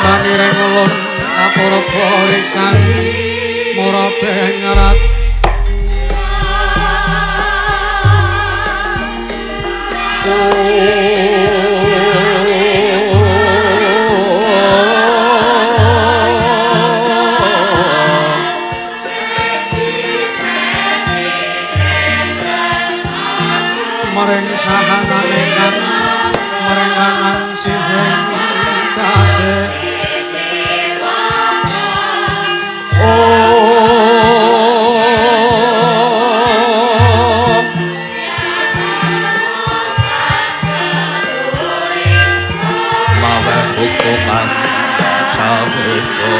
Taniring ulun kapurba risan murabeng rat maring sahanane kang maring kanan sihing kasih. Mawe hukuman saweka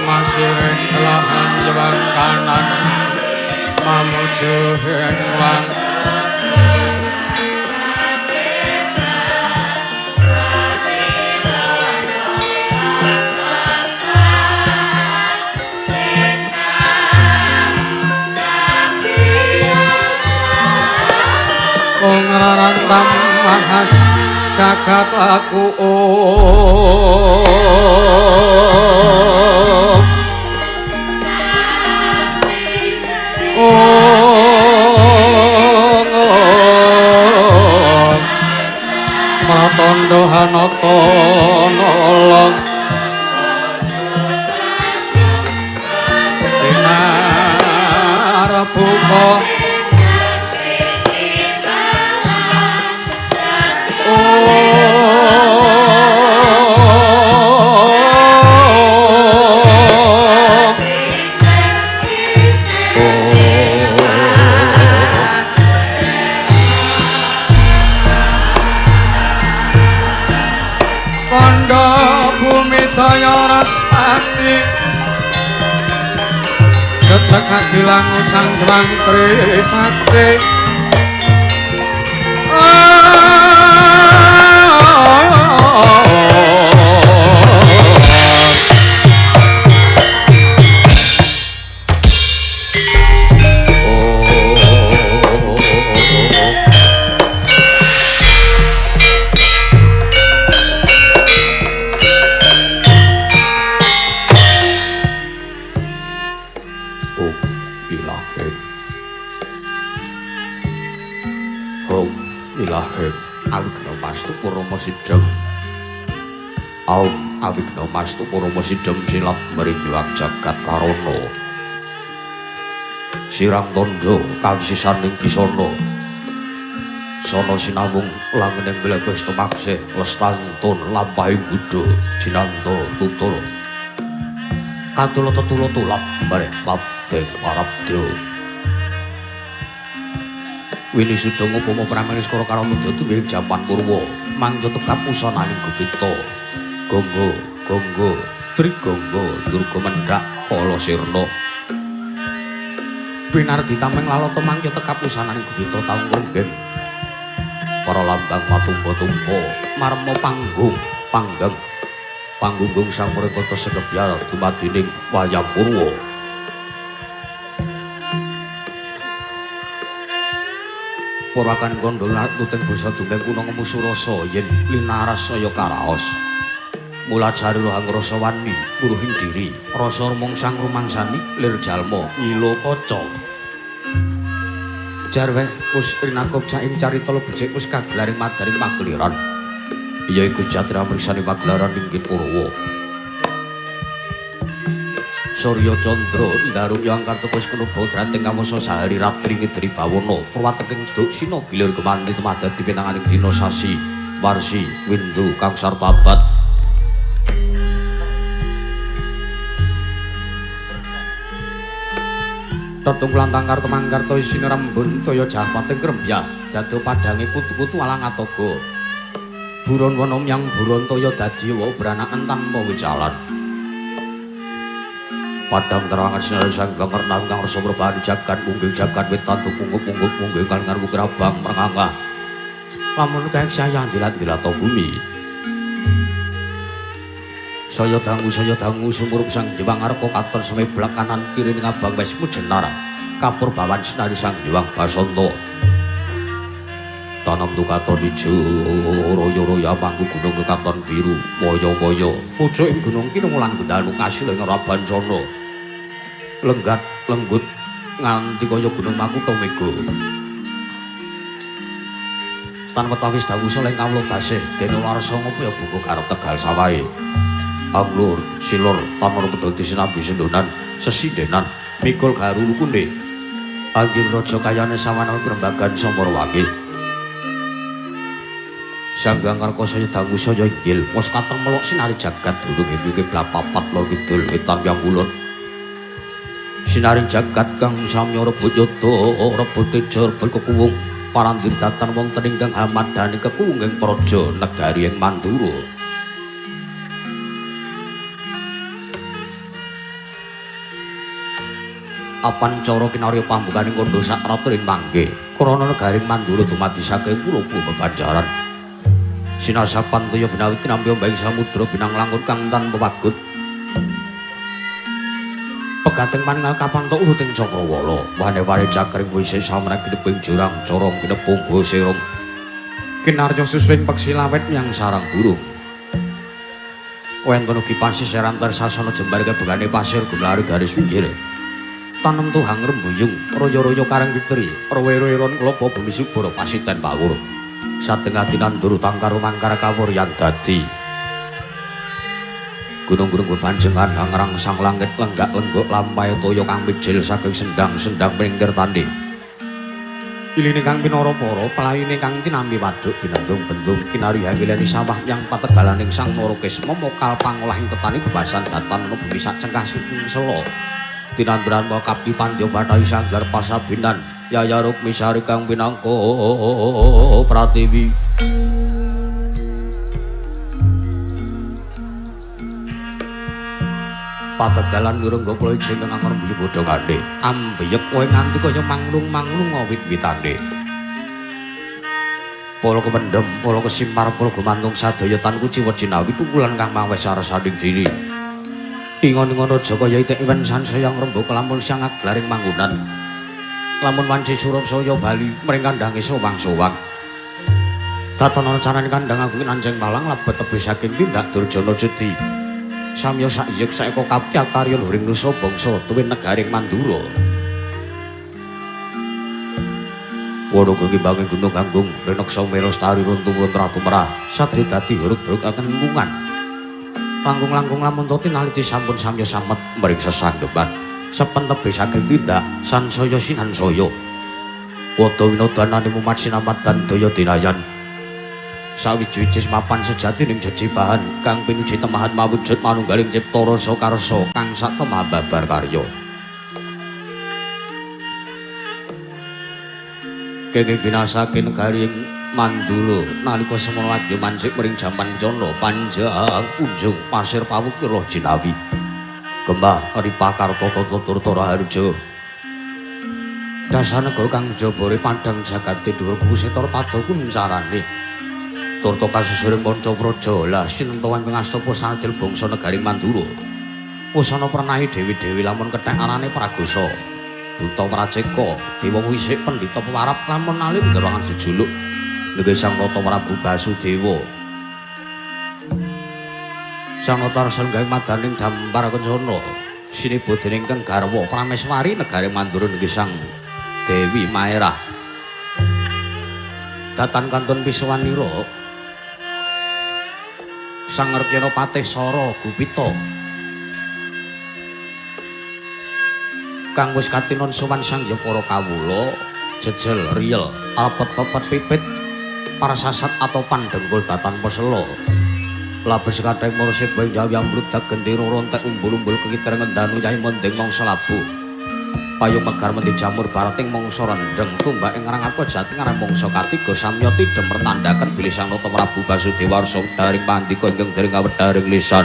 Masiring telahan yewang kanan mamuju ing wang Ngrarantam mahas jagat aku. Mratondo hanata nala tinarbuka Jejak dilangu sang Hyang Trisakti. Sidhem aum awigna mastu parama sidhem silap mrinjwang jagat karana sirang tandha kawisisaning kisana sana sinawung langening mlebes tumaksih lestantun lampahing buddha jinanta tutur katula tetula tulap bareh labdeng parabdya. Wini suda ngupama prameniskara karamudha tuwin jaman Purwa mangga tekap usananing Gupita Gangga Gangga Trigangga Durga mendhak Kala Sirna pinardi tameng lalata mangga tekap usananing Gupita taung ronggeng para lambang matumpa-tumpa marma panggung panggeng panggunggung sang mrekata sekebyar dumadining wayang Purwa. Purwakan kandha tuteng basa dongeng kuna ngemu surasa yen linaras saya karaos. Mula jari rohang rasa wani puruhing diri rasa rumangsang rumangsani lir jalma ngilo kaca. Jarweh kus rinakup caing carita lebecik kus kagelaring madaring pageliran. Ya iku jatra mriksani pagelaran inggih Purwa. Surya Candra ndarung yang kartukus kenuba drating kamasa sahari ratri ngidri bawana purwateking duksina gilir kemanti tumadha dipinanganing dina sasi warsi windu kang sarta abad. Tetung lantang karto mangkarto isine rembun toya japating krembyah jatuh padange kutu-kutu alang atoga buron wana yang buron toya dadi wa beranakan tanpa wicalan. Padang terangan sinar sang gamar kang rasa perbani jagat mungging jagat wetan tumunggup mungguk mungging kalingan wukir abang merangah. Lamun kae saya ndilat-ndilat bumi. Saya dangu sumurup Sang Hyang Arka katon semeblak kanan kiri ning abang wesmu jenar. Kapur bawan sinari Sang Hyang Basanta. Tanam tukaton ijo royo-royo mangku gunung kekaton biru moyo-moyo. Pucuk ing gunung kinungulan gendanu kasil ing Rabancana. Lenggat lenggut nganti kaya gunung Makutha Mega. Tan wetawis dawuh saleh kawula dasih dene warsa ngopo ya buku karep Tegal sawahe. Anglur silur tanur pedhot sinambi sendonan sesindenan mikul garu rukune. Anggir raja kayane sawana grembagan Samarwangi. Sang Hyang Arka saya dangu saya inggil mos katon melok sinari jagat dunung ing kiblat papat lor kidul wetan yang kulon. Sinaring jagat kang samya rebut yoda rebut teja rebut kekuwung parandir datan wonten ingkang hamadani kekuwung ing praja negari ing Mandura. Apan cara kinarya pambukaning kandha sak ratu ing mangke krana negaring Mandura dumadi saking pulo-pulo bebanjaran. Sinasapan toya binawi tinampi ombeng samudra binang langkung kang tanpa pagut. Pegating paningal kapantok uruting cakrawala wane-wane cakring wise samrang gineping jurang corong ginepung serong. Kinarya suswing peksi lawet yang sarang burung. Wonten ugi pasisir antar sasana jembar kebegane pasir gumlari garis pinggir. Tanem tuhang rembuyung royo-royo karang fitri rowe-roweron klopo bumi subur pasiten pawur. Satengah tinandur tangkar mangkar kawur yang dadi. Gunung-gunung bebanjengan ngrangsang langit lenggak-lenggok lampahe toya kang mijil saking sendang-sendang pringtir tandhi. Iline kang pinara para pelayune kang tinampi waduk binendung-bendung kinari hangileni sawah yang pategalaning Sang Narakisma mokal pangolahing tetani bebasan datan bumi sak cengkah sing sela. Tinanduran kapti pandya bathari sanggar pasabinan Yaya Rukmi Sari kang pinangka pratiwi. Pategalan ngrengga kula ijing kang angkor mbuyu bodhongane. Ambeyek kowe nganti kaya manglung-manglung wit-witane. Pala kependhem, pala kesimpar, pala gumantung sadaya tan kuciwa jinawi tukulan kang maweh sarasaning diri. Ingon-ingon raja kaya itik iwen sansaya ngrembaka lamun siang aglaring manggonan. Lamun wanci surup saya bali mring kandhange sowang-sowang. Datan ana carane kandhang aku nanceng malang lebet tebih saking tindak durjana jedi. Samya sakyek saeka kapti karya luhuring nusa bangsa tuwin negaring Mandura. Wana kekimbange gunung kangkung reneksa melostari runtuh ratu merah sadhe dadi huruk-huruk akan lingkungan. Langkung-langkung lamun to tinaliti sampun samya samet mring sesanggeman. Sepen tebih saking tindak sansaya sinansaya. Wada winodanane mumat sinamadan daya dinayan. Sawiji-wiji mapan sejati ning jejibahan kang pinuji temahan mawujud manunggaling cipta rasa karsa kang sak temah babar karya. Kenging binasake negari ing Mandura nalika semono lagi mancik mring jaman Cana panjang punjung pasir pawukir loh jinawi. Gembah ripah karta tata turta raharja. Dasar negara kang jabare padhang jagate dhuwur kusetar pada kuncarane. Turta kasusuring manca praja lah sinenta ingkang astapa sadil bangsa negari Mandura. Wusana prenahi dewi-dewi lamun kethek arane Pragosa. Duta Praceka, Dewa Wisik Pendhita Pewarap lamun alim gerongan sejuluk nggih Sang Rata Prabu Basudewa. Sang Rata Arsa gawe madaning dampar kencana sinebo dening kang garwa Prameswari negari Mandura nggih Sang Dewi Maerah. Datan kantun pisuwanira Sang Ngerkyana Patih Sara Gupita kang wis katinon sowan sang ya para kawula jejel riyel alpet-pepet pipit parasasat atau pandengkul datan pesela labes katheng mursib ing jawi ambludak gendera rontek umbul-umbul kekiter ngendanu yai mending mangsa labuh payung megar mendhi jamur barating mangsa rendheng tumbak ing rangaka jati ngarep mangsa katiga samya tidhem mertandhaken bilih Sang Nata Prabu Basudewa Arsa daring pandika ingkang dereng kawedharing lisan.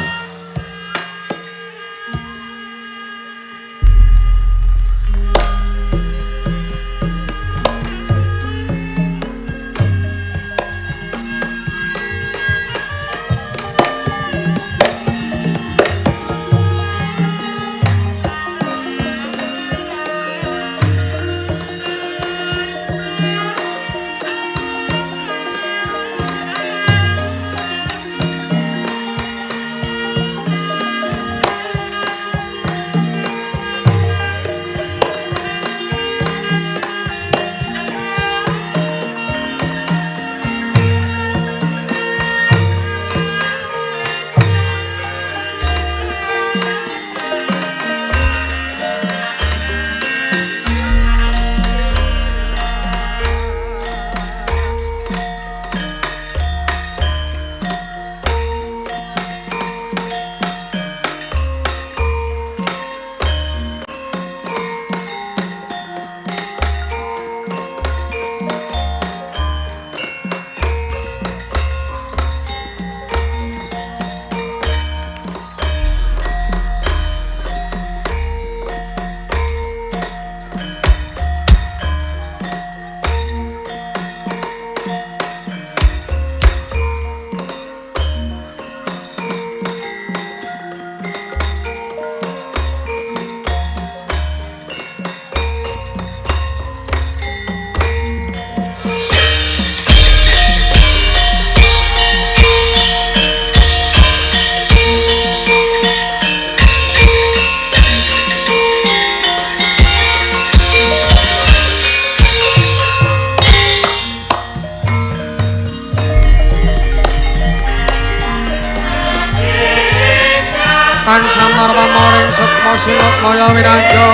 Sinokmaya wirangga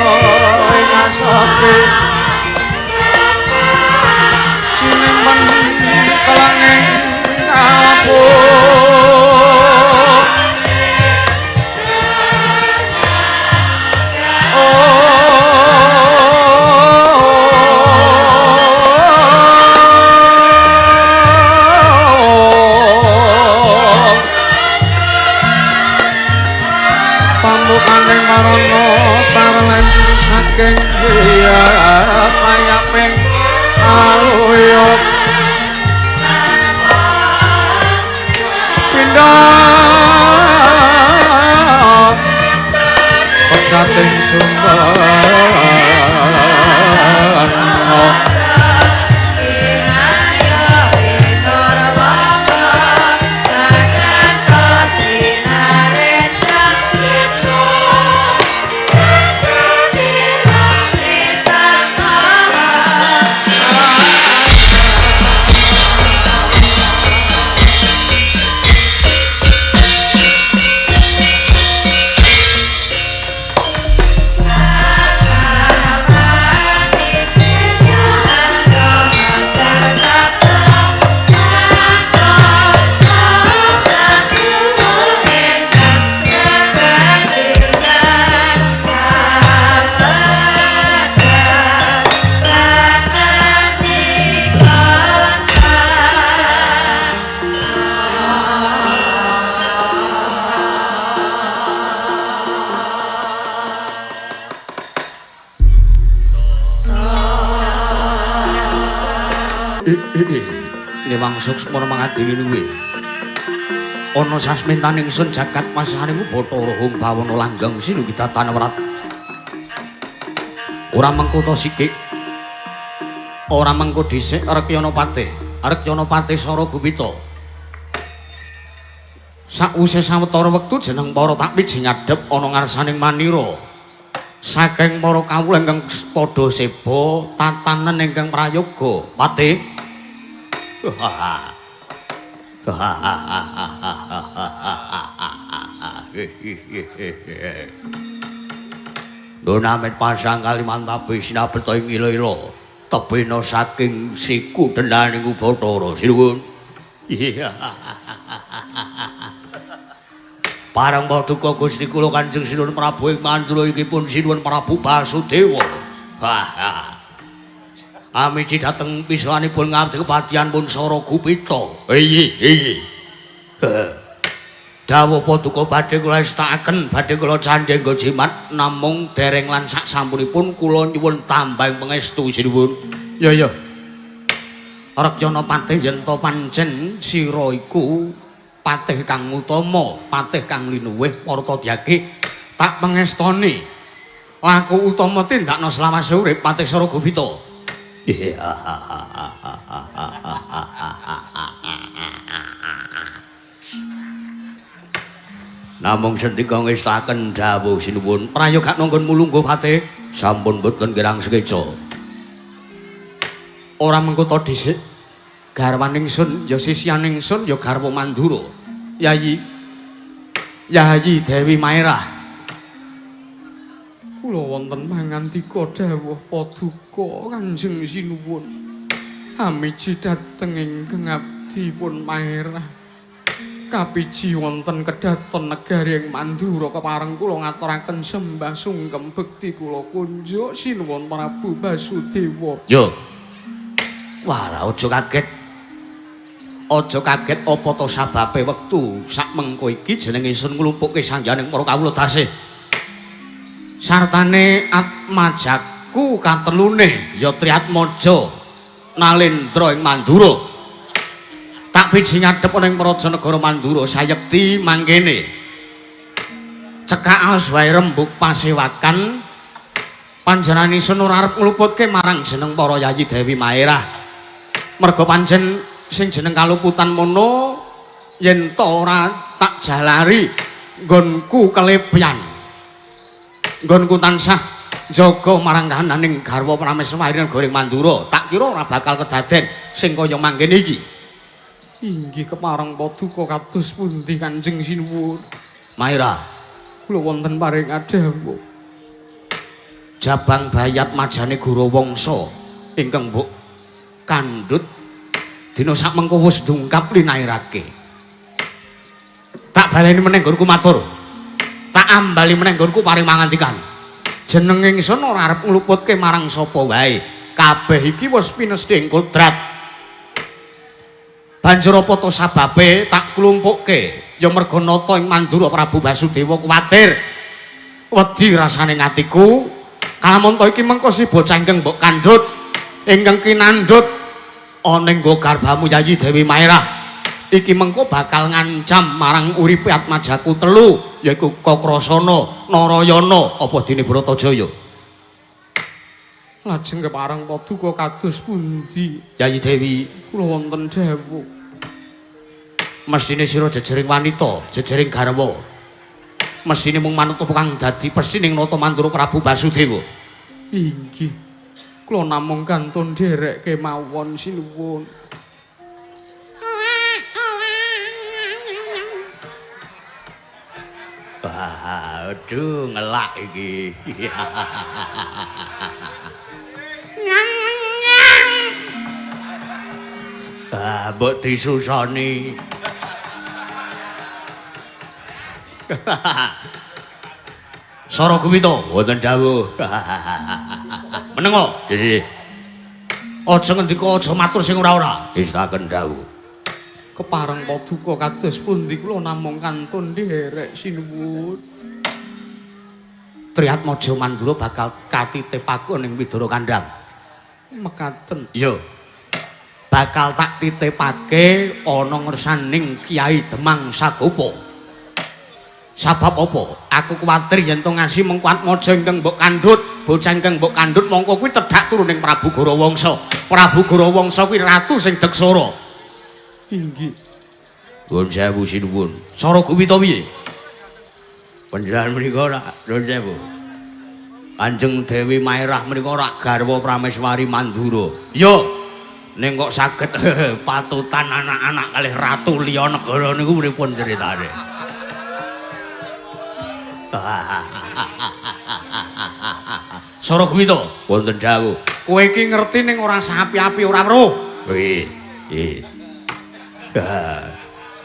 ing asapi sinimpen kelenging kapuk. Pambukaning marana tarlen saking layaping aluyuk pindha pecating sumber. Newang suksmana mangadili luwe. Ana sasmintaning sun jagat masaning Bathara Hung bawana langgeng sinugidatan wrat. Ora mengko ta sikik. Ora mengko dhisik Rekyana Patih. Rekyana Patih Sara Gupita. Sakwise sawetara wektu jeneng para takmiji ngadhep ana ngarsaning manira. Saking para kawula ingkang padha seba tatanen ingkang prayoga Patih. Donamit pasang Kalimantabe sinabeta ing ila-ila tebena saking siku dendaning Bathara sinuwun. Pareng paduka Gusti kula Kanjeng Sinuwun Prabu ing Mandura iki pun Sinuwun Prabu Basudewa. Amiji dhateng pisanipun ngabdi kepatihan pun Sara Gupita. Iya. Dawuh paduka badhe kula estakaken, badhe kula candheng jimat namung dereng lan sak sampunipun kula nyuwun tambahing pangestu sinuwun. Ya ya. Rekyana Patih yen to pancen sira iku patih kang utama, patih kang linuwih parta dyake tak pangestoni. Laku utama tindakna selawase urip Patih Sara Gupita. Namung sendika ngestaken dawuh sinuwun prayoga nanggon mulungguh Patih sampun boten kirang sekeca. Ora mengko ta dhisik garwaning sun ya sisianing sun ya garwa Mandura. Yayi Yayi Dewi Maerah. Kula wonten mangandika dawuh paduka Kanjeng Sinuwun. Amiji dhateng ingkang abdi pun Maerah. Kapiji wonten kedaton negari ing Mandura kepareng kula ngaturaken sembah sungkem bekti kula kunjuk Sinuwun Prabu Basudewa. Yo. Walah aja kaget. Aja kaget apa to sababe wektu sak mengko iki jeneng ingsun nglumpukke sangyaning para kawula tasih. Sartane atmajaku katelune ya Triatmaja Nalendra ing Mandura. Tak biji ngadhep ana ing praja negara Mandura sayekti mangkene. Cekak wae rembug pasewakan panjenengan ingsun ora arep ngluputke marang jeneng para Yayi Dewi Maerah. Merga pancen sing jeneng kaluputan mono yen to ora tak jalari nggonku kelepyan. Nggonku tansah njaga marang kahananing garwa prameswari negara ing Mandura. Tak kira ora bakal kedaden sing kaya mangkene iki. Inggih kepareng paduka kados pundi Kanjeng Sinuwun? Maerah, kula wonten paring dawuh. Jabang bayat majane Gorawangsa ingkang mbok kandhut dina sakmengko wis dungkap linairake. Tak baleni meneh nggonku matur. Tak ambali meneh nggonku paring mangantikan. Jeneng ingsun ora arep ngluputke marang sapa wae. Kabeh iki wis pinesthing kodrat. Banjur apa to sababe tak klumpukke? Ya merga nata ing Mandura Prabu Basudewa kuwatir. Wedi rasane atiku. Kalamunta iki mengko si bocah ingkang mbok kandhut, ingkang kinandhut ana ing nggo garbamu Yayi Dewi Maerah. Iki mengko bakal ngancam marang uripe atmajaku telu, yaiku Kakrasana, Narayana, apa dene Bratajaya. Lajeng kepareng paduka kados pundi? Yayi Dewi, kula wonten dawuh. Mesthine sira jejering wanita, jejering garwa. Mesthine mung manut apa kang dadi pesthi ning nata Mandura Prabu Basudewa. Inggih. Kula namung kantun nderek kemawon sinuwun. Wah, aduh ngelak iki. Ah, mbok disusoni. Sara Guwita wonten dawuh. Menengo. Nggih. Aja ngendika, aja matur sing ora-ora. Ngestaken dawuh. Kepareng paduka kados pundi kula namung kantun nderek sinuwun. Triatmaja Mandura bakal katitipake ning Widara Kandhang. Mekaten. Iya. Bakal tak titipake ana ngersaning Kyai Demang Sagopa. Sabab apa? Aku kuwatir yen to ngasi mengko atmaja ingkang mbok kandhut, bocah ingkang mbok kandhut mongko kuwi tedhak turu ning Prabu Gorawangsa. Prabu Gorawangsa kuwi ratu sing deksara. Inggih. Nuwun sewu sinuwun. Sara Guwita piye? Panjenengan menika rak nuwun sewu. Kanjeng Dewi Maerah menika rak garwa Prameswari Mandura. Iya. Ning kok saged patutan anak-anak kalih ratu liya negara niku pripun critane? Sara Guwita wonten dawuh. Kowe iki ngerti ning ora sapi-api ora weruh. Nggih. Nggih.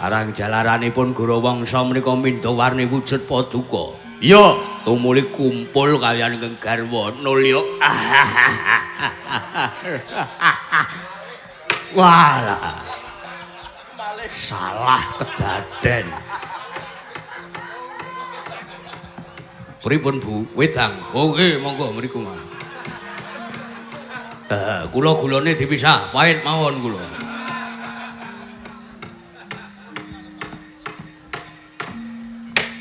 Arang jalaranipun Gorawangsa menika mindha warni wujud paduka. Iya, tumuli kumpul kaliyan ingkang garwa nulya. Walah. Salah kedaden. Pripun Bu? Wedang. Oke, monggo mriku mawon. Kula gulane dipisah, pahit mawon kula.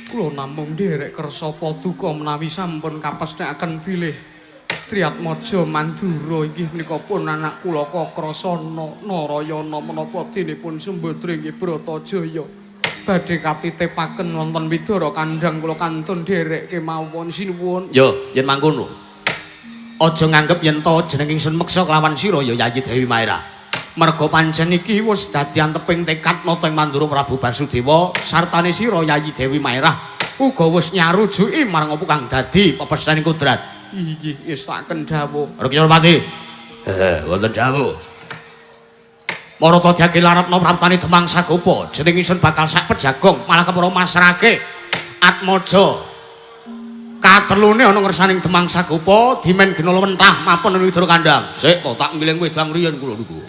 Kula namung nderek kersa paduka menawi sampun kapesthekaken bilih Triatmaja Mandura inggih menika pun anak kula Kakrasana Narayana menapa denipun Sembadra inggih Bratajaya. Badhe katitipaken wonten Widara Kandhang kula kantun nderek kemawon sinuwun. Yo, yen mangkono. Aja nganggep yen to jeneng ingsun meksa kelawan sira ya Yayi Dewi Maerah. Merga pancen iki wis dadi anteping tekad nata ing Mandura Prabu Basudewa sartane sira Yayi Dewi Maerah uga wis nyarujuki marang apa kang dadi pepesthene kodrat. Inggih, ngestaken dawuh. Rekyapati. Wonten dawuh. Marata jage larapna praptane Demang Sagopa, jeneng ingsun bakal sak pejagong malah kepara masrake Atmaja. Katelune ana ngersaning Demang Sagopa dimen genala wentah mapan ing Widara Kandhang. Sik to tak ngiling wedang riyen kula niku.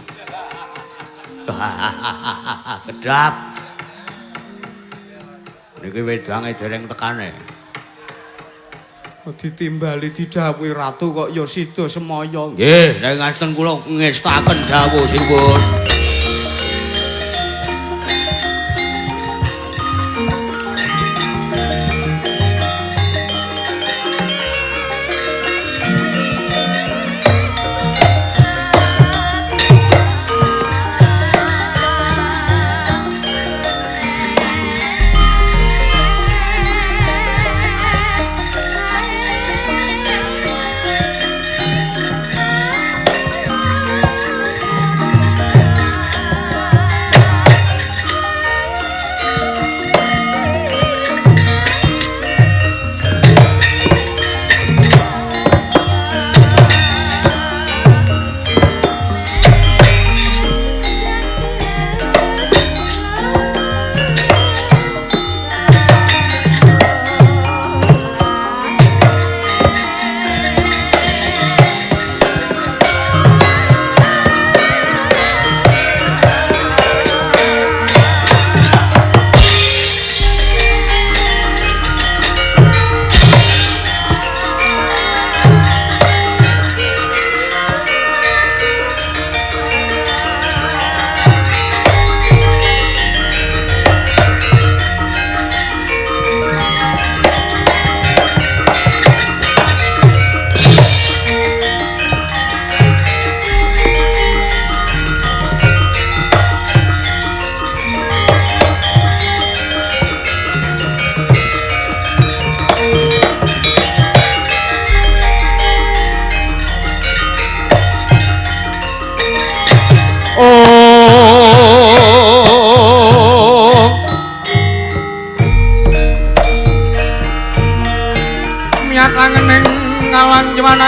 Kedap. Niki wedange dereng tekane. Ditimbali didhawuhi ratu kok ya sida semaya. Nggih, nek ngaten kula ngestaken dawuh sinuwun. Thank you.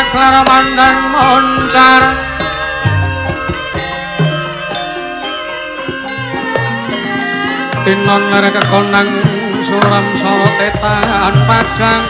Caklar mandan moncar. Tinon ler kekonang suram sorote tahan padang.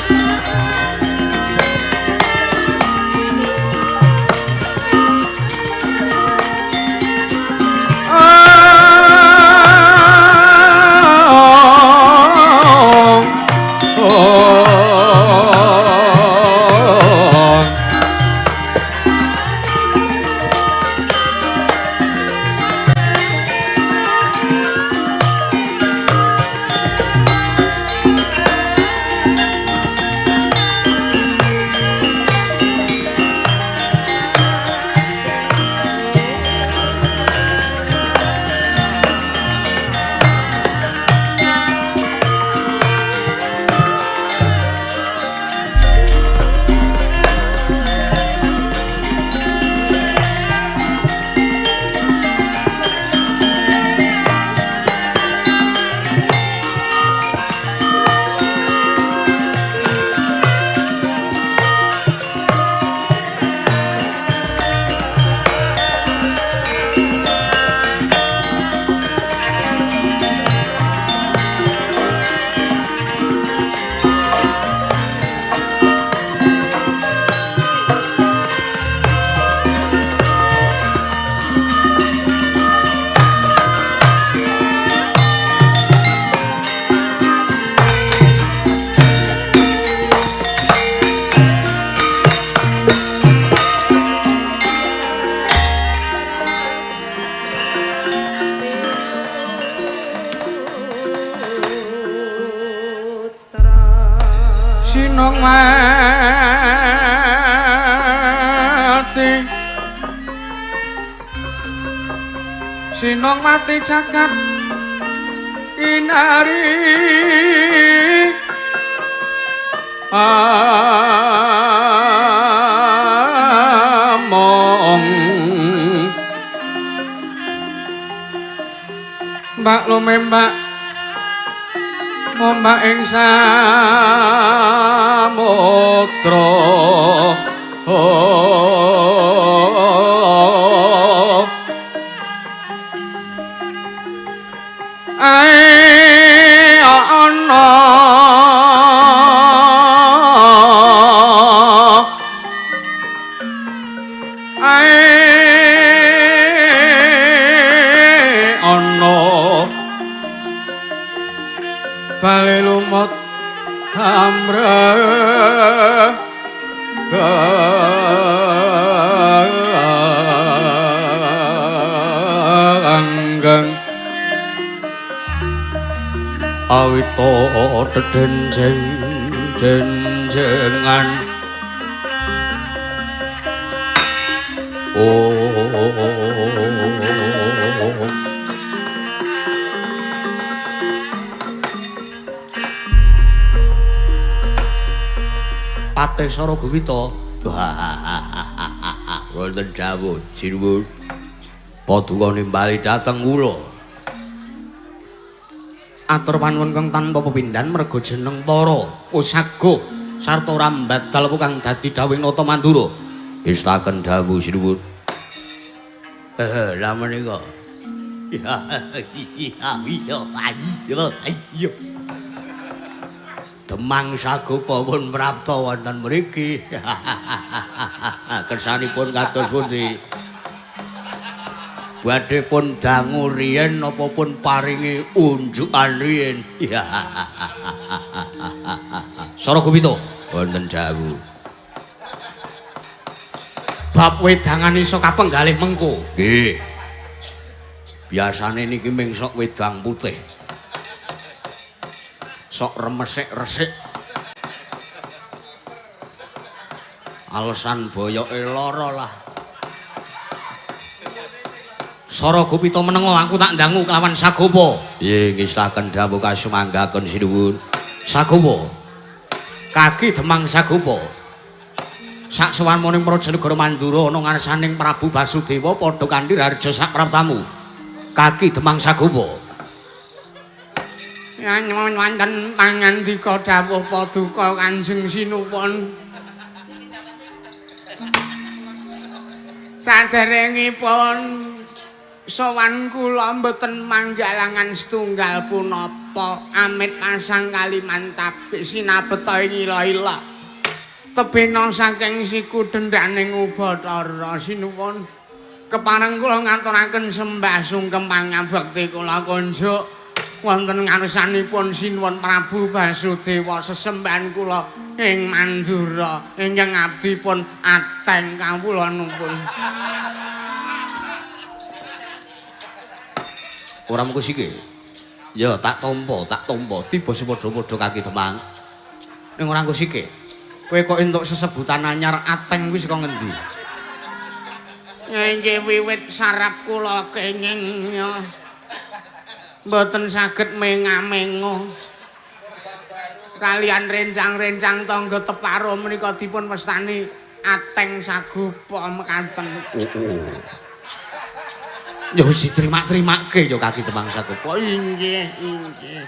Sinong mati jagat kinari among. Mbak lumembak ombak ing samudra. Ae ana ae ana bali lumut amre ganggeng awita dedenjeng jenjengan. Oh Patih Saraguwita. Wonten dawuh sinuwun. Paduka nimbali dhateng kula. Atur panuwun kang tanpa pepindhan merga jeneng para Usaga sarta rambat dalem kang dadi dawuhing Nata Mandura. Istaken dawuh sinuwun. Lha menika. Iya. Demang Sagopa pun prapta wonten mriki. Kersanipun kados pundi? Badhe pun dangu riyen napa pun paringi unjukan riyen. Saragupita wonten dawuh. Bab wedangan iso kapenggalih mengko. Nggih. Biasane niki ming sok wedang putih. Sok remesik-resik. Alasan boyoke lara lah. Saragupita menengo aku tak ndangu kelawan Sagopa. Nggih, ngistaken dawuh kasumanggaken sinuwun. Sagopa. Kaki Demang Sagopa. Sak sawanmuning Praja Negara Mandura ana ngarsaning Prabu Basudewa padha kanthi raharja sak praptamu. Kaki Demang Sagopa. Nyuwun wonten pangandika dawuh paduka Kanjeng Sinuwun. Saderengipun sowan kula mboten manggalangan setunggal punapa amit pasang kalimantabik sinabeta ing ila-ila. Tebena saking siku dendhaning Ubathara sinuwun. Kepareng kula ngaturaken sembah sungkem pangabekti kula konjuk wonten ngarsanipun Sinuwun Prabu Basudewa sesembahan kula ing Mandura ingkang abdipun Ateng kawula nuwun. Ora mung siki. Ya tak tampa, tak tampa tiba sepadha-padha kaki Demang. Ning ora siki. Kowe kok entuk sesebutan anyar Ateng kuwi saka ngendi? Nggih wiwit sarap kula kenging ya. Mboten saged menga-mengo. Kalian rencang-rencang tangga teparo menika dipun wastani Ateng Sagupa mekaten. Oh. Ya wis diterima-terimake ya kaki Demang Sagupa. Inggih, inggih.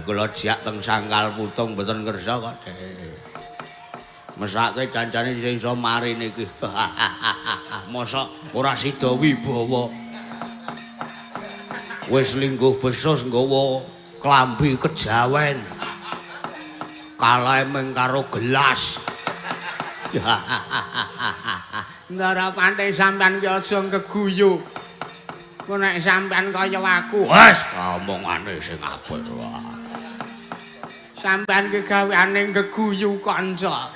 Kula jak teng Sangkal Putung mboten kersa kok, Dik. Mesake janjane iso mari niki. Mosok ora sida wibawa. Wis lingguh besus nggawa klambi kejawen. Kalahe mung karo gelas. Ndara pante sampean ki aja ngeguyu. Ku nek sampean kaya aku, wis omongane sing apik wae. Sampean ki gaweane ngeguyu kanca.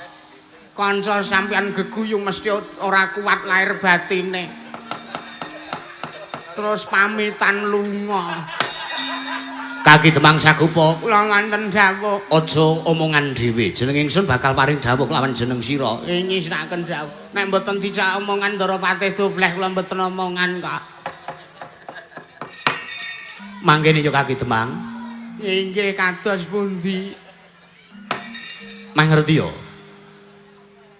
Kanca sampean geguyu mesti ora kuat lahir batine. Terus pamitan lunga. Kaki Demang Sagupa, kula nganten dawuh. Aja omongan dhewe. Jeneng ingsun bakal paring dawuh kelawan jeneng sira. Ngisraken dawuh. Nek mboten dijak omongan Ndara Patih Dobleh kula mboten omongan kok. Mangkene ya Kaki Demang. Inggih kados pundi? Mangerti ya.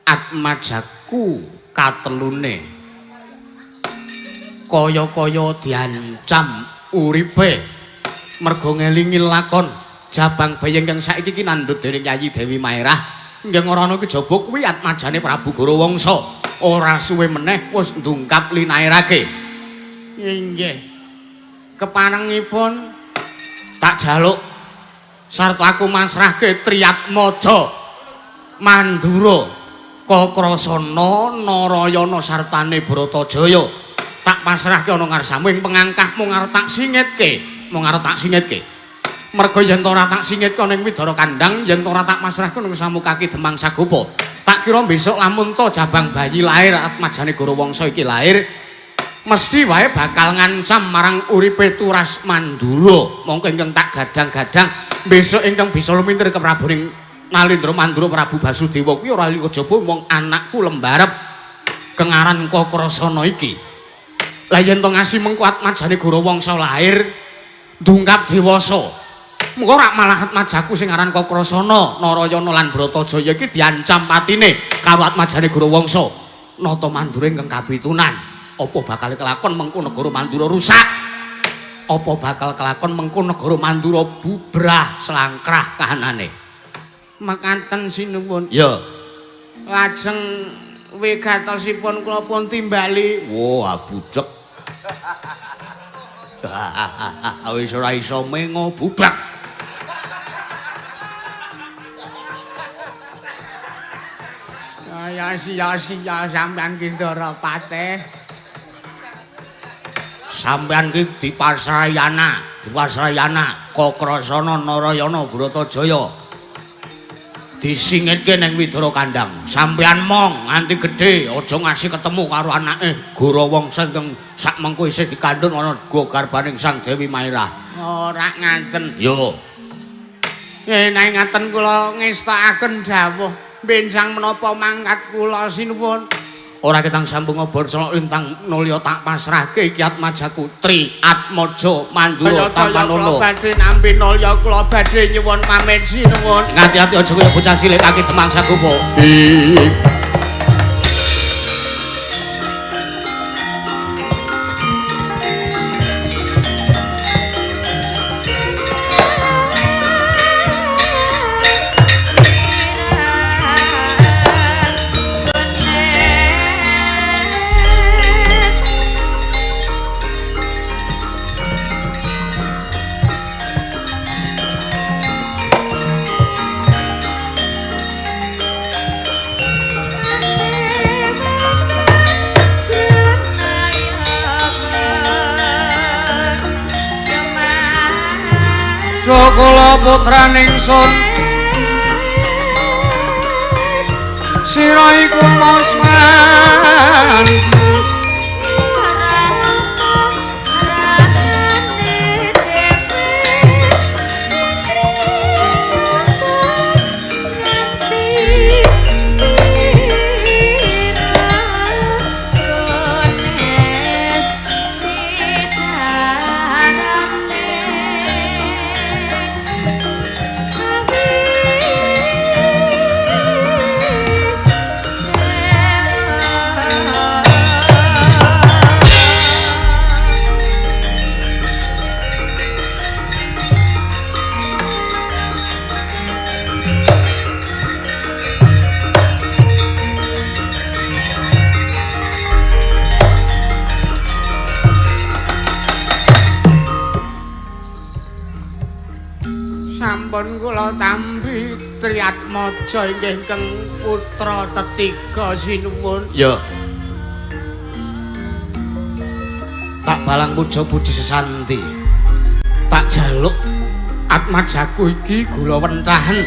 Atmajaku katelune kaya-kaya diancam uripe. Mergo ngelingi lakon Jabang Bayi ingkang saiki iki nandhut dening Yayi Dewi Maerah ingkang ora ana kejaba kuwi atmajane Prabu Gorawangsa ora suwe meneh wis ndungkap linairake. Inggih. Keparengipun tak jaluk sarta aku masrahke Triyatmaja Mandura Kakrasana Narayana sartane Bratajaya tak pasrahke ana ngarsamu ing pengangkah mung arep tak singitke. Mung arep tak singitke. Merga yen ora tak singitke ning Widara Kandang, yen ora tak pasrahke ning samu kaki Demang Sagupa. Tak kira besok lamun to Jabang Bayi lair atmajane Gorawangsa iki lahir, mesti wae bakal ngancam marang uripe Turas Mandura. Mongko ingkang tak gadang-gadang besok ingkang bisa lumintir ke Prabu ning Nalindra Mandura Prabu Basudewa kuwi ora liya kejaba mung anakku lembarep kengaran Kakrasana iki. Lah yen to ngasi mengko atmajane Gorawangsa lahir ndungkap dewasa. Mengko ora malah atmajaku sing aran Kakrasana, Narayana lan Bratajaya iki diancam patine karo atmajane Gorawangsa. Nata Mandura ingkang kapitunan. Apa bakal kelakon mengko negara Mandura rusak? Apa bakal kelakon mengko negara Mandura bubrah slangkrah kahanane? Mekaten sinuwun. Ya. Lajeng wigatosipun kula pun timbali. Wah, budhek. Wis ora iso mengo budak. Ya sia-sia sampean ki Ndara Patih. Sampean ki dipasrayana, dipasrayana Kakrasana Narayana Bratajaya. Disingitke ning Widara Kandang. Sampean mong nganti gedhe aja ngasih ketemu karo anake Gorawangsa ingkang sak mengko isih dikandhut ana garbaning Sang Dewi Maerah. Ora ngaten. Yo. Nek ngaten kula ngestakaken dawuh benjang menapa mangkat kula sinuwun. Ora ketang sambung obor celok lintang nulya tak pasrahke iki atmajaku Tri Atmaja Mandura Tampanono. Kula badhe nampi nulya kula badhe nyuwun pamit sinuwun. Ngati-ati aja kaya bocah cilik kaki Demang Sagupa. Nakula putraning sun sira iku mosman. Sampun kula tampi Triatmaja inggih keng putra tetiga sinuwun. Ya. Tak balang puja puji sesanti. Tak jaluk atmajaku iki gula wentahen.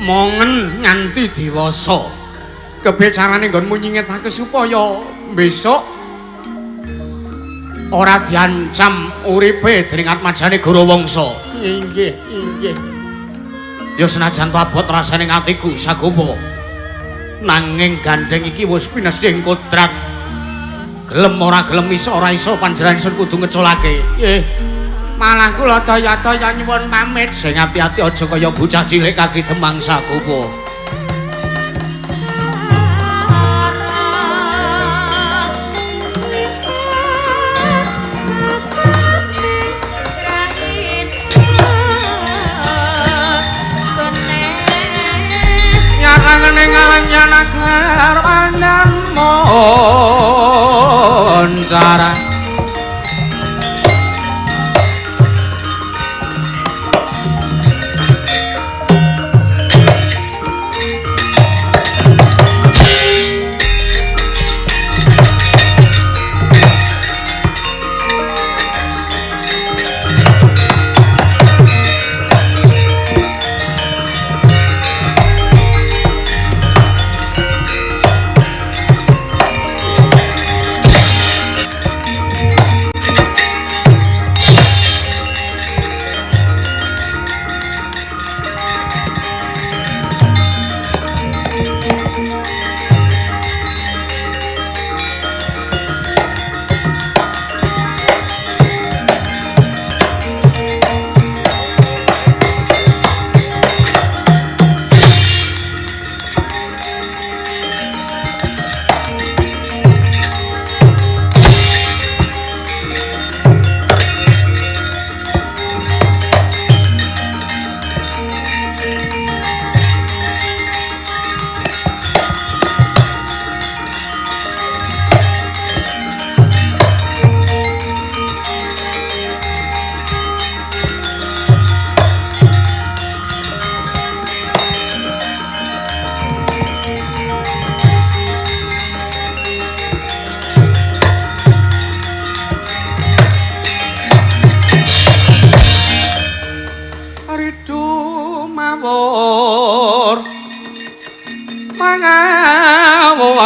Mongen nganti dewasa. Kebicarane nggonmu nyingetake supaya besok ora diancam uripe dening atmajane Gorawangsa. Inggih, inggih. Ya senajan abot rasane atiku Sagopa. Nanging gandeng iki wis pinesti ing kodrat. Gelem ora gelem iso ora iso panjenengan sun kudu ngeculake. Nggih. Malah kula daya-daya nyuwun pamit. Sing ati-ati aja kaya bocah cilik kaki Demang Sagopa. Moncara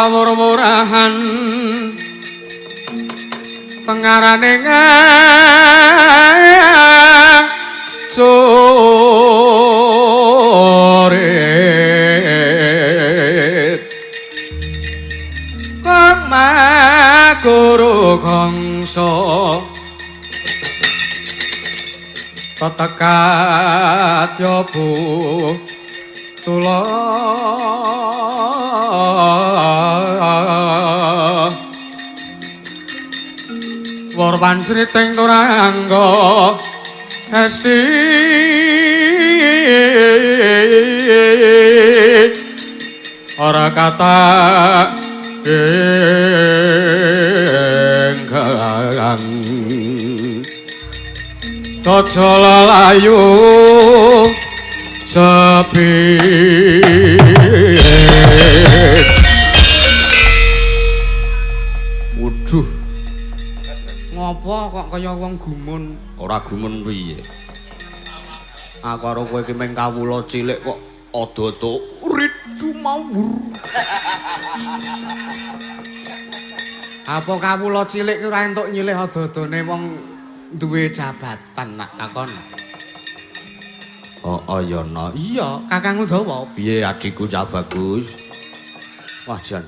mangawur-wurahan tengarane surit kang maguru kangsa tetekat yobu tula warwan sriting turangga esti ora kata ingkang taca lelayu sepi. Waduh. Ngopo kok kaya wong gumun? Ora gumun piye? Aku karo kowe iki mung kawula cilik kok ada-ada ridu mawur. Apa kawula cilik ki ora entuk nyilih ada-adane wong duwe jabatan nak takon. Oh, oh ya no. Iya, Kakang Udawa. Piye adikku Cah Bagus? Wah jan.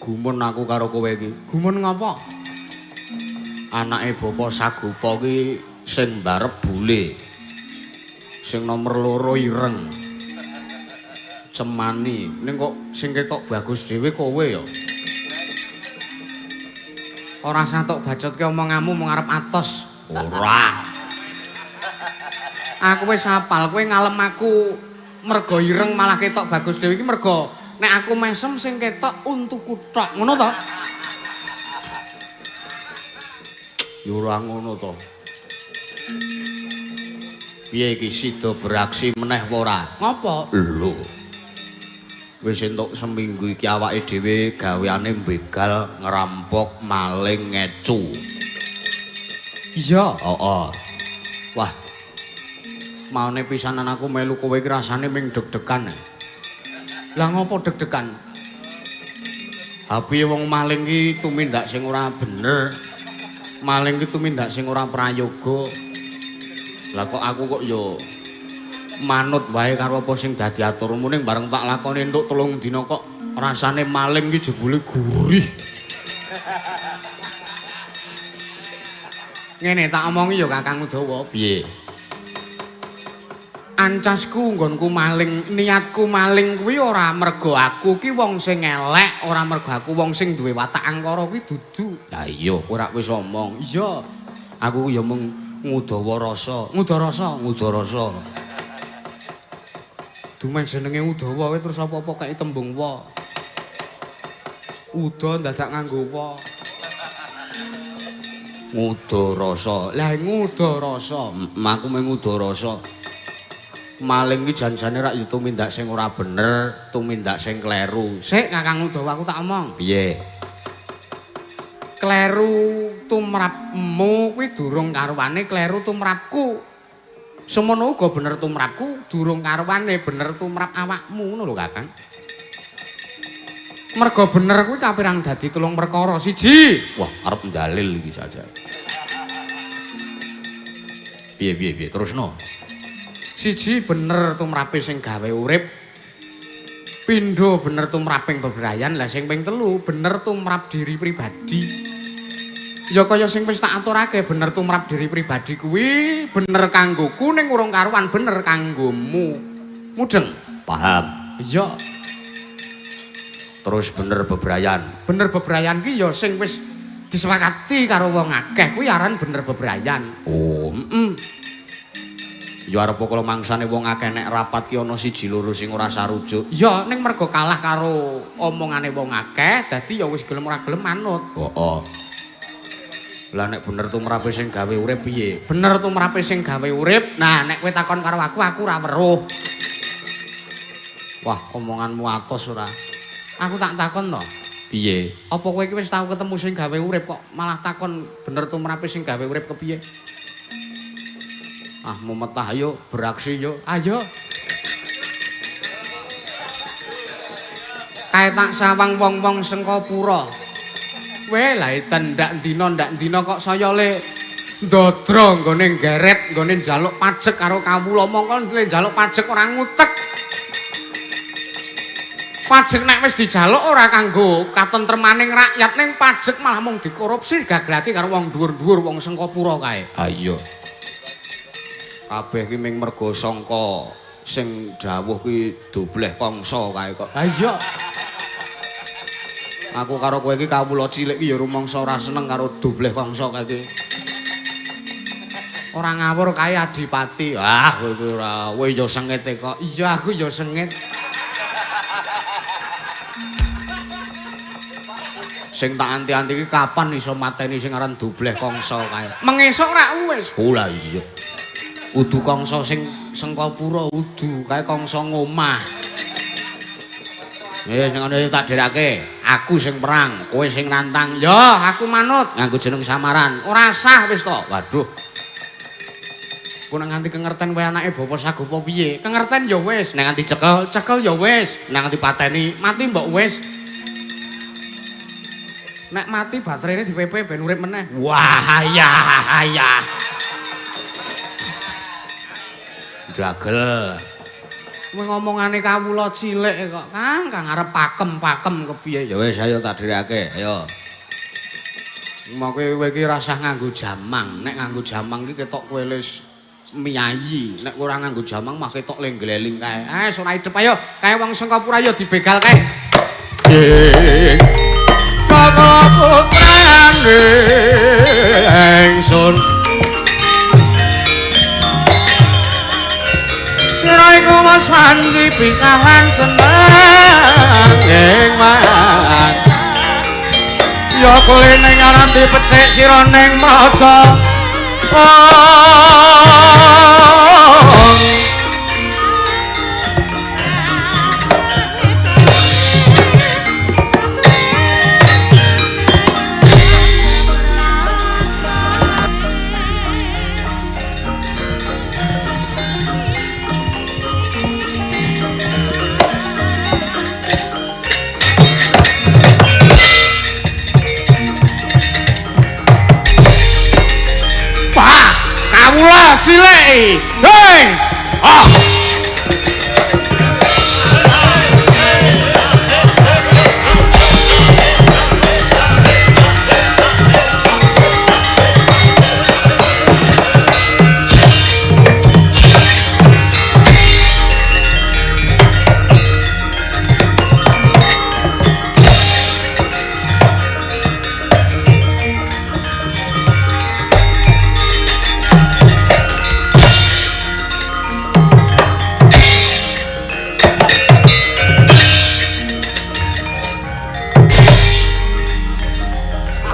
Gumun aku karo kowe iki. Gumun ngopo? Anake Bapak Sagopa ki sing mbarep bule. Sing nomor 2 ireng. Cemani. Ning kok sing ketok bagus dhewe kowe ya. Ora usah tok bacotke omonganmu mung arep atos. Ora. Aku wis hafal kowe ngalem aku mergo ireng malah ketok bagus dhewe iki mergo nek aku mesem sing ketok untuku tok. Ngono to? Ya ora ngono to. Piye iki sida beraksi meneh apa ora? Ngopo? Lho. Wis entuk seminggu iki awake dhewe gaweane begal, ngerampok, maling, ngecu. Iya, heeh. Wah. Maune pisanan aku melu kowe iki rasane ming deg-degan. Lah ngopo deg-degan? Ha piye wong maling ki tumindak sing ora bener. Maling ki tumindak sing ora prayoga. Lah kok aku kok ya manut wae karo apa sing dadi aturmu ning bareng tak lakoni entuk 3 dina kok rasane maling ki jebule gurih. Ngene tak omongi ya Kakang Udawa. Piye? Ancasku nggonku maling, niatku maling kuwi ora mergo aku ki wong sing elek, ora mergo aku wong sing duwe watak angkara kuwi dudu. Lah iya, kowe rak wis omong. Iya, aku ya mung ngudawa rasa. Ngudawa rasa, ngudawa rasa. Dumeh jenenge Udawa kowe terus apa-apa kaya tembung wa. Uda ndadak nganggo wa. Ngudawa rasa. Lah ngudawa rasa. Aku mung ngudawa rasa. Maling ki jan-jane rak ya tumindak sing ora bener, tumindak sing kleru. Sik Kakang Udawa aku tak omong. Piye? Kleru tumrapmu kuwi durung karuane kleru tumrapku. Semono uga bener tumrapku, durung karuane bener tumrap awakmu ngono lho Kakang. Mergo bener kuwi kapirang dadi 3 perkara. Siji. Wah, arep ndalil iki saja. Piye piye piye terusno. Siji bener tumrape sing gawe urip. Pindho bener tumraping bebrayan, lah sing ping 3 bener tumrap diri pribadi. Ya kaya sing wis tak aturake bener tumrap diri pribadi kuwi bener kanggoku ning urung karuan bener kanggomu. Mudeng? Paham. Iya. Terus bener bebrayan. Bener bebrayan ki ya sing wis disepakati karo wong akeh kuwi aran bener bebrayan. Oh, heeh. Ya arep kala mangsane wong akeh nek rapat ki ana 1 2 sing ora sarujuk. Ya ning mergo kalah karo omongane wong akeh dadi ya wis gelem ora gelem manut. Heeh. Lah nek bener tumrape sing gawe urip piye? Bener tumrape sing gawe urip. Nah nek kowe takon karo aku, aku ora weruh. Wah, omonganmu atos ora. Aku tak takon to. Piye? Apa kowe iki wis tau ketemu sing gawe urip kok malah takon bener tumrape sing gawe urip kepiye? Ah, mumetah ayo beraksi yo. Ayo. Kae tak sawang wong-wong Sengkapura. Weh, lah ndak dina kok saya le ndodro nggone nggeret, nggone njaluk pajek karo kawula. Mongko le njaluk pajek ora ngutek. Pajek nek wis dijaluk ora kanggo katentremaning rakyat, ning pajek malah mung dikorupsi gaglake karo wong dhuwur-dhuwur wong Sengkapura kae. Ha iya. Kabeh ki ming mergo sangka sing dawuh ki dobleh kangsa kae kok. Ha iya. Aku karo kowe iki kawula cilik ki ya rumangsa ora seneng karo dobleh kangsa kae iki. Ora ngawur kae adipati. Ah, kowe iki ora, kowe ya sengite kok. Iya, aku ya sengit. Sing tak anti-anti iki kapan iso mateni sing aran dobleh kangsa kae. Mengesuk rak wis. Oh lah iya. Udu kangsa sing Sengkapura udu kae kangsa ngomah. Ning ngene tak dherake, aku sing perang, kowe sing nantang. Ya, aku manut nganggo jeneng samaran. Ora sah wis to. Waduh. Ku nek nganti kengerten kowe anake Bapak Sagopa piye? Kengerten ya wis, nek nganti cekel, cekel ya wis, nek nganti pateni, mati mbok wis. Nek mati baterainya di PP ben urip meneh. Wah, ya ya. Dragel. Kowe ngomongane kawula cilik kok, Kang, Kang arep pakem-pakem kepiye? Ya wis ayo tak dherekake, ayo. Mau kowe iki rasah nganggo jamang. Nek nganggo jamang iki ketok kowe wis miyayi. Nek ora nganggo jamang mah ketok lenggleling kae. Eh, ora idep ayo. Kae wong Sengkapura ayo dibegal kae. Kala putrane ingsun. Sira iku mas wanci pisahan seneng ing man. Ya kulene ngaran dipecik sira ning maca. Kawula cilik. Hei. Ah.